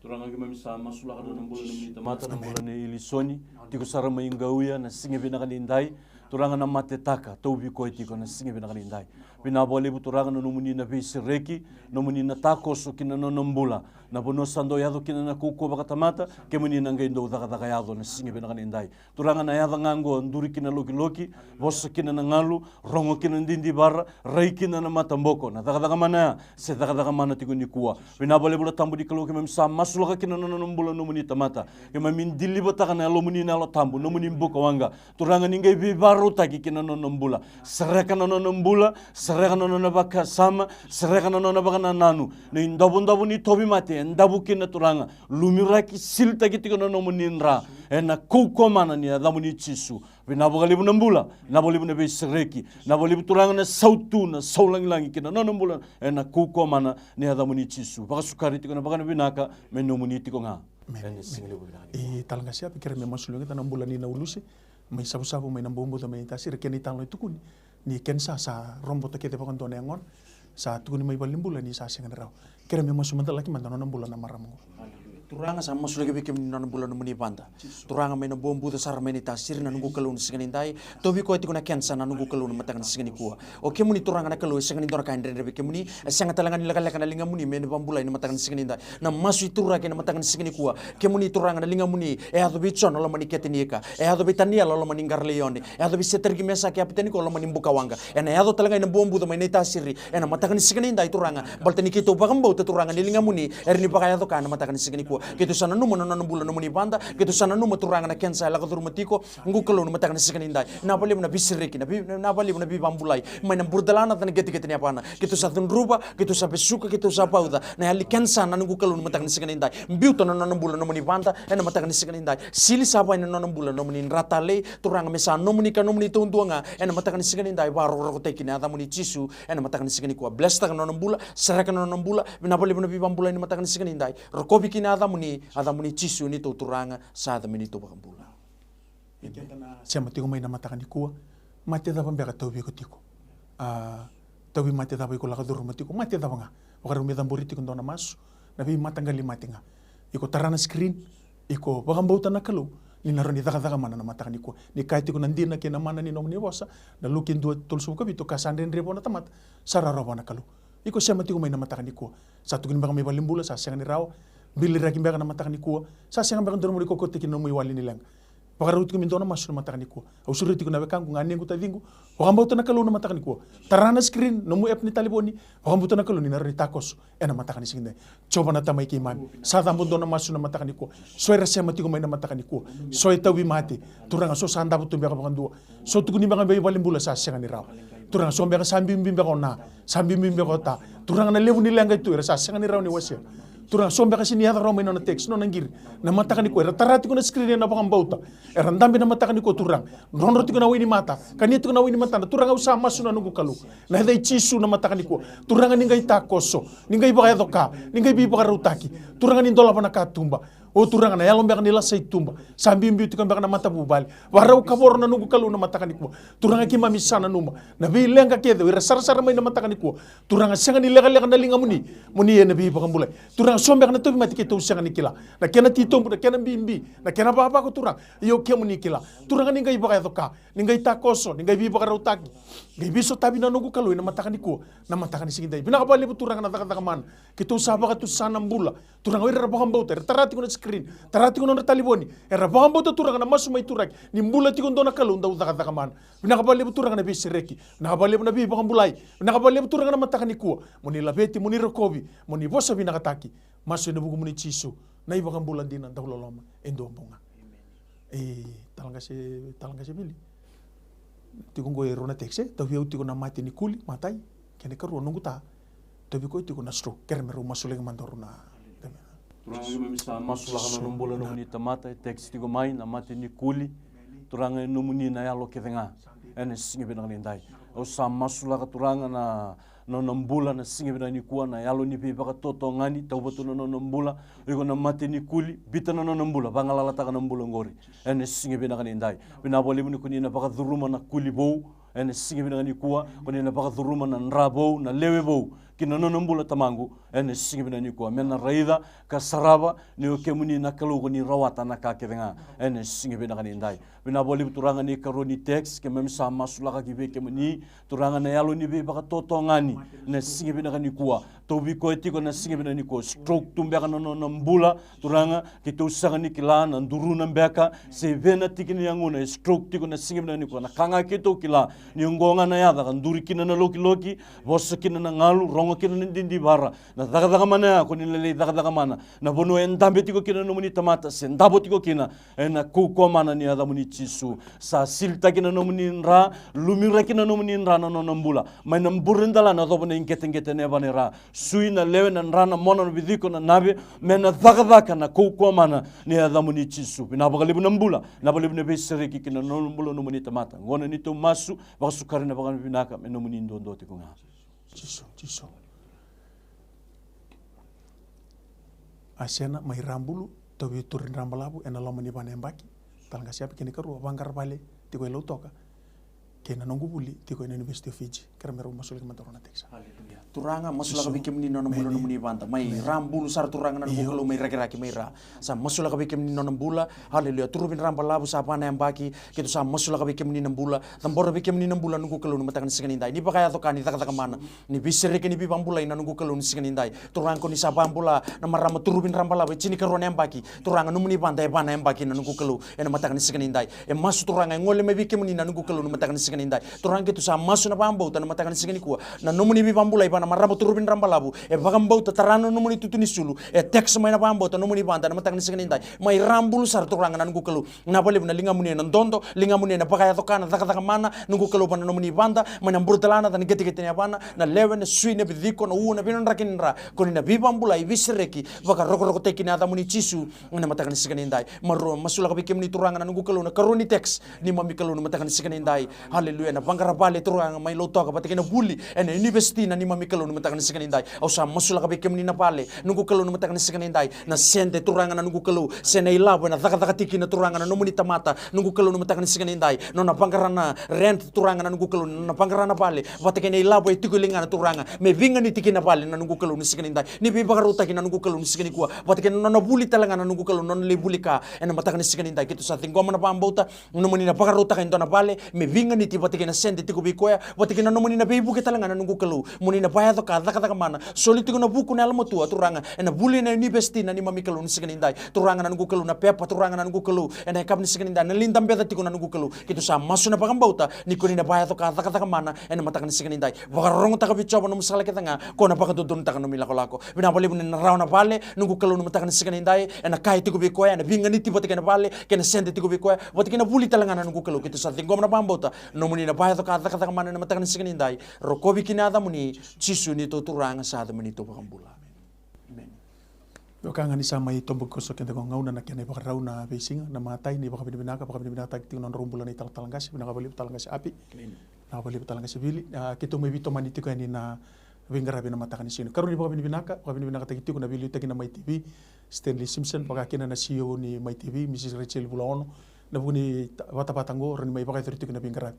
Turaga, keimami sa masulaka na bula nei nomuni tamata, na bula nei Ilisoni. Tiko sara mai Qauia na siga vinaka nidai. Turaga, na matetaka tauvi koya tiko na siga vinaka nidai. Vinaka vakalevu, Turaga, na nomuni na veisereki, nomuni na takoso ki na nona bula. Na vanua sa dau yaco kina na kaukauwa vakatamata, kemuni na qai dau cakacaka yaco na siga vinaka nidai. Turaga, na yaca ga oqo duri kina lokiloki, vosa kina na galu, rogo kina na didivara, rai kina na mataboko, na cakacaka mana ya se cakacaka mana tiko nikua. Vinaka vakalevu, Yalo Tabu ni Kalou, keimami sa masulaka kina na nona bula nomuni tamata. Keimami deliver-taka na Yalomuni na Yalo Tabu, nomuni bukawaqa. Turaga, ni qai veivakarautaki ki na nona bula. Sereka na nona bula, sereka na nona vakasama, sereka na nona vakanananu. Na idovodovo ni tauvimate e davo kina, Turaga, lumiraki, silitaki tiko na nomuni dra ena kaukauwa mana ni yacamuni Jisu. Vinaka vakalevu na bula, vinaka vakalevu na veisereki, vinaka vakalevu, Turaga, na sautu, na saulagilagi ki na nona bula ena kaukauwa mana ni yacamuni Jisu. Vakasukari tiko na vakanavinaka me nomuni tiko ga. Amen. Ena siga levu vinaka. I Talaqase Api, kere me masulaki mada na bula nei Nauluse mai Savusavu, mai Nabuabuca, mai Naitasiri, kena italanoa e tukuni ni kenisa sa robota kece vakadua na yagona. Sa tukuni mai valenibula ni sa sega ni rawa. Kere me masu mada, laki mada na nona bula na marama oqo. Turaga, sa masulaki vei kemuni na nona bula nomuni vada. Turaga, mai Nabuabuca sara mai Naitasiri na noqu Kalou na siga nidai. Tauvi koya tiko na kenisa na noqu Kalou na mataka ni siga nikua. O kemuni, Turaga na Kalou, e sega ni dua na ka e dredre vei kemuni. E sega tale ga ni lekaleka na ligamuni me na vakabulai na mataka ni siga nidai. Na masu e tauraki ena mataka ni siga nikua. Kemuni, Turaga, na ligamuni e yaco vei Jona loma ni kete ni ika, e yaco vei Taniela loma ni qara laione, e yaco vei Setariki, Mesaki, Apiteniko loma ni bukawaqa. Ena yaco tale ga i Nabuabuca mai Naitasiri ena mataka ni siga nidai, Turaga. Baleta ni keitou vakabauta, Turaga, ni ligamuni e rawa ni vakayaco ka ena mataka ni siga nikua. Keitou sa nanuma na nona bula nomuni vada. Keitou sa nanuma, Turaga, na kenisa e lako curuma tiko. Noqu Kalou, na mataka ni siga nidai, vinaka vakalevu na veisereki, na vei, vinaka vakalevu na veivakabulai mai na Buretalana, na ketekete ni yavana. Keitou sa cudruva, keitou sa vesuka, keitou sa vauca na yali kenisa na noqu Kalou na mataka ni siga nidai. Biuta na nona bula nomuni vada ena mataka ni siga nidai. Sili sara na nona bula nomuni dra talei, Turaga, me sa nomuni ka nomuni taudua ga ena mataka ni siga nidai. Vakarokorokotaki ki na yacamuni Jisu ena mataka ni siga nikua. Bless-taka na nona bula, sereka na nona bula. Vinaka vakalevu na veivakabulai ena mataka ni siga nidai. Rokovi ki na yacamuni, yacamuni Jisu neitou Turaga, sa yaco me neitou vakabula. Keda na sema tiko mai na mataka nikua, mate cava beka tauvi iko tiko? A, tauvimate cava iko lako curuma tiko? Mate cava ga? Vakarau me cabori tiko dua na masu, na veimataqali mate ga. Iko tara na screen, iko vakabauta na Kalou ni na rawa ni cakacaka mana na mataka nikua. Ni kaya tiko na dina kei na mana ni nomuni vosa, na Luke dua tolusagavulu ka vitu, ka sa dredre vua na tamata, sa rawarawa vua na Kalou. Iko sema tiko mai na mataka nikua. Sa tukuni beka mai valenibula, sa sega ni rawa. Biliraki beka na mataka nikua. Sa sega beka dua na nomuni kaukautaki na nomu iwali ni leqa. Vakarau tiko me dua na masu na mataka nikua. Au sureti iko na wekaqu, ganequ, taciqu. Vakabauta na Kalou na mataka nikua. Tara na screen, nomu app ni talevoni. Vakabauta na Kalou ni na rawa ni takoso ena mataka ni siga nidai. Jiova na Tamai keimami, sa cabo dua na masu na mataka nikua. So era sema tiko mai na mataka nikua, so e tauvimate. Turaga, so sa davo tu beka vakadua. So tukuni beka mai valenibula, sa sega ni rawa. Turaga, so beka sa biubiu beka o na, sa biubiu beka o ta. Turaga, na levu ni leqa e tu, era sa sega ni rawa ni wasea. Turaga, so beka sega ni yaco rawa mai na nona text, nona qiri. Na mataka nikua, era tara tiko na screen ena vakabauta. Era dabe na mataka nikua, Turaga. Drodro tiko na wainimata. Kania tiko na wainimata. Turaga, au sa masu na noqu Kalou. Na yaca i Jisu na mataka nikua. Turaga, ni qai takoso. Ni qai vakayaco ka. Ni qai veivakarautaki. Turaga, ni dolava na katuba. O Turaga, na yalo beka ni lasa i tuba. Sa biubiu tiko beka na matavuvale. Vakarau kavoro na noqu Kalou na mataka nikua. Turaga, keimami sa nanuma. Na veileqa kece, o ira sarasara mai na mataka nikua. Turaga, sega ni lekaleka na ligamuni, mo ni na veivakabulai. Turaga, so beka na tauvimate keitou sega ni kila. Na kena titobu, na kena bibi, na kena vavako, Turaga. Ia o kemuni kila. Turaga, ni qai vakayaco ka, ni qai takoso, ni qai veivakarautaki. Qai veisotavi na noqu Kalou ena mataka nikua, na mataka ni siga edai. Vinaka vakalevu, Turaga, na cakacaka mana. Keitou sa vakatusa na bula. Turaga, o ira era vakabauta, era tara tiko na screen, tara tiko na nodra talevoni. Era vakabauta, Turaga, na masu mai Turaki. Ni bula tiko dua na Kalou dau cakacaka mana. Vinaka vakalevu, Turaga, na veisereki. Vinaka vakalevu na veivakabulai. Vinaka vakalevu, Turaga, na mataka nikua. Mo ni laveti, mo ni rokovi, mo ni vosa vinakataki. Masu ena vukumuni Jisu, na iVakabula dina, dau loloma e dua bau ga. E, Talaqase, Talaqase Vili. Tiko qo e rua na text, e? Tauvi au tiko na mate ni kuli, matai. Kena ikarua, noqu ta. Tauvi koya tiko na stroke. Kerea me rau masulaki mada o rau na. Turaga, keimami sa masulaka na nona bula, nomuni tamata e text tiko mai, na mate ni kuli. Turaga, e nomuni na yalo kece ga. Ena siga vinaka ni dai. Au sa masulaka, Turaga, na nona bula na siga vinaka nikua, na yalo ni veivakatotogani, tauva tu na nona bula. O iko na mate ni kuli, biuta na nona bula, vagalalataka na bula oqori. Ena siga vinaka ni dai. Vinaka vakalevu ni ko ni na vakacuruma na kuli vou. Ena siga vinaka nikua, ko ni na vakacuruma na dra vou, na lewe vou. Ki na nona bula, Tamaqu, ena siga vinaka nikua. Me na raica ka sarava ni o kemuni na Kalou, ko ni rawata na ka kece ga. Ena siga vinaka ni dai. Vinaka vakalevu, Turaga, ni karua ni text, keimami sa masulaka ki vei kemuni, Turaga, na yalo ni veivakatotogani, na siga vinaka nikua. Tauvi koya tiko na siga vinaka nikua. Stroke tu beka na nona bula, Turaga, keitou sega ni kila na duru na beka, se vei na tiki ni yagona e stroke tiko na siga vinaka nikua. Na ka ga keitou kila, ni oqo ga na yaca ka duri kina na lokiloki, vosa kina na galu, rogo kina na didivara. Na cakacaka mana ya, ko ni na lai cakacaka mana. Na vanua e dabe tiko kina na nomuni tamata, se davo tiko kina, ena kaukauwa mana ni yacamuni Jisu. Sa silitaki na nomuni dra, lumiraki na nomuni dra na nona bula. Mai na buredala na cova na iqeteqete ena yavana i ra. Sui na lewe, na dra, na mona, na viciko, na nave, me na cakacaka na kaukauwa mana ni yacamuni Jisu. Vinaka vakalevu na bula, vinaka vakalevu na veisereki ki na nona bula nomuni tamata. Oqo na neitou masu, vakasukari na vakavinaka me nomuni duadua tiko ga. Jisu, Jisu. Asena mai Rabulu, tauvi turaga ni Rabalavu ena loma ni va na yabaki. Talaqase Api, kena ikarua, vaqara vale tiko e Lautoka. Kei na noqu vuli tiko ena University of Fiji. Kerea me rau masulaki mada o rau na text. Haleluya. Turaga, masulaka vei kemuni na nona bula, nomuni vada. Mai Rabulu sara, Turaga, na noqu Kalou, mai Rakiraki, mai Ra. Sa masulaka vei kemuni na nona bula. Haleluya. Turuvi ni Rabalavu, sa va na yabaki. Keitou sa masulaka vei kemuni na bula. Cabora vei kemuni na bula, noqu Kalou, na mataka ni siga ni dai. Ni vakayaco ka, ni cakacaka mana, ni veisereki, ni veivabulai, na noqu Kalou, ni siga ni dai. Turaga, ko ni sa vabula na marama Turuvi ni Rabalavu, e tinikarua na yabaki. Turaga, nomuni vada e va na yabaki, na noqu Kalou, ena mataka ni siga ni dai. E masu, Turaga, e gole mai vei kemuni, na noqu Kalou, na mataka ni siga ni dai. Turaga, keitou sa masu na vakabauta na mataka ni siga nikua. Na nomuni veivabulai vua na marama Turuvi ni Rabalavu, e vakabauta, tara na nomuni tutu ni sulu, e text mai na vakabauta, nomuni vada na mataka ni siga ni dai. Mai Rabulu sara, Turaga, na noqu Kalou. Vinaka vakalevu na ligamuni ena dodo, ligamuni ena vakayaco ka, na cakacaka mana, noqu Kalou, vua na nomuni vada, mai na buredala, na ca, na qeteqete ni yavana, na lewe, na sui, na viciko, na ua, na veinodraki ni dra, ko ni na veivabulai, veisereki, vakarokorokotaki na yacamuni Jisu, ena mataka ni siga ni dai. Marua, masulaka vei kemuni, Turaga, na noqu Kalou, na karua ni text, neimami Kalou, na mataka ni siga ni dai. Haleluya. Na vaqara vale, Turaga, mai Lautoka, vata kei na vuli ena university, na neimami Kalou, na mataka ni siga ni dai. Au sa masulaka vei kemuni na vale, noqu Kalou, na mataka ni siga ni dai. Na sede, Turaga, na noqu Kalou, se na ilavo ena cakacaka tiko kina, Turaga, na nomuni tamata, noqu Kalou, na mataka ni siga ni dai. Nona vaqara na rent, Turaga, na noqu Kalou, nona vaqara na vale, vata kei na ilavo e tiko e ligana, Turaga, me veiganiti kina vale, na noqu Kalou, ni siga ni dai. Ni veivakarautaki, na noqu Kalou, ni siga nikua, vata kei na nona vuli talega, na noqu Kalou, nona lai vuli ka ena mataka ni siga ni dai. Keitou sa ciqoma na vakabauta, nomuni na vakarautaka e dua na vale me veiganiti vata kei na sede tiko vei koya, vata kei na nomuni na veivuke talega, na noqu Kalou. Mo ni na vakayaco ka, cakacaka mana, soli tiko na vuku na yalomatua, Turaga, ena vuli ena university, na neimami Kalou, ni siga ni dai. Turaga, na noqu Kalou, na pepa, Turaga, na noqu Kalou, ena yakavi ni siga ni dai, na lai dabeca tiko, na noqu Kalou. Keitou sa masu na vakabauta ni ko ni na vakayaco ka, cakacaka mana, ena mataka ni siga ni dai. Vakarorogotaka vei Jiova nomu sala kece ga, ko na vakadodonutaka nomu ilakolako. Vinaka vakalevu ni na rawa na vale, noqu Kalou, na mataka ni siga ni dai, ena ka e tiko vei koya, ena veiganiti vata kei na vale, kei na sede tiko vei koya, vata kei na vuli talega, na noqu Kalou. Keitou sa ciqoma na vakabauta, nomuni na vakayaco ka, cakacaka mana, ena mataka ni siga ni dai. Rokovi ki na yacamuni, Jisu, neitou Turaga, sa yaco me neitou vakabula. Emeni. Vaka ga ni sa mai toboki koso keda ko gauna na kena ivakarau na veisiga, na matai ni vakavinavinaka, vakavinavinakataki tiko na nodrau bula na italatala qase, vinaka vakalevu tala qase Api. Vinaka vakalevu tala qase Vili. A, keitou mai veitomani tiko yani na veiqaravi na mataka ni siga. Karua ni vakavinavinaka, vakavinavinakataki tiko na veiliutaki na Mai T V, Stanley Simpson, vaka kina na C E O ni Mai T V, Mrs Rachel Vulaono, na vuku ni ta-, vatavata oqo, rawa ni mai vakayacori tiko na veiqaravi.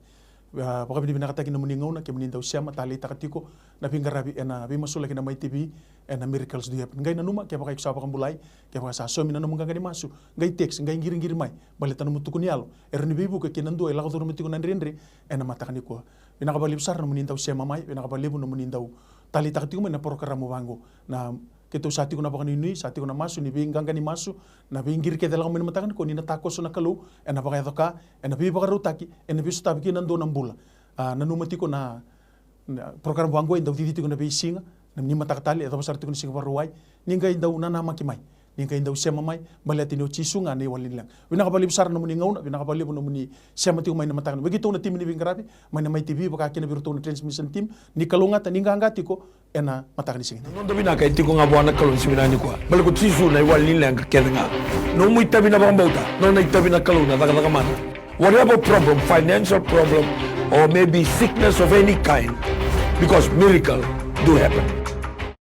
A, vakavinavinakataki nomuni gauna, kemuni dau sema, taleitaka tiko na veiqaravi ena veimasulaki na Mai T V, ena Miracles Do Happen. Qai nanuma, kevaka iko sa vakabulai, kevaka sa saumi na nomu qaqa ni masu, qai text, qai qiriqiri mai, baleta nomu tuku ni yalo e rawa ni veivuke kina dua e lako curuma tiko na dredre ena mataka nikua. Vinaka vakalevu sara nomuni dau sema mai, vinaka vakalevu nomuni dau taleitaka tiko mai na porokaramu vaqo. Na keitou sa tiko na vakanuinui, sa tiko na masu ni veiqaqa ni masu, na veiqiri kece e lako mai na mataka nikua, ni na takoso na Kalou ena vakayaco ka, ena veivakarautaki, ena veisotavi kina dua na bula. A, nanuma tiko na, na porokaramu vaqo e dau cici tiko na veisiga, na ni mataka tale, e yacova sara tiko na siga Vakarauwai, ni qai dau nanamaki mai, ni qai dau sema mai, baleta ni o Jisu ga na iwali ni leqa. Vinaka vakalevu sara nomuni gauna, vinaka vakalevu nomuni sema tiko mai na mataka ni. Vei keitou na timi ni veiqaravi mai na Mai T V, vaka kina vei iratou na transmission team, ni kalougata, ni qaqa tiko ena mataka ni siga. Noda vinaka e tiko ga vua na Kalou ni siga vinaka nikua. Baleta ko Jisu na iwali ni leqa kece ga. Nomu itavi na vakabauta, nona itavi na Kalou na cakacaka mana. Whatever problem, financial problem, or maybe sickness of any kind, because miracle do happen.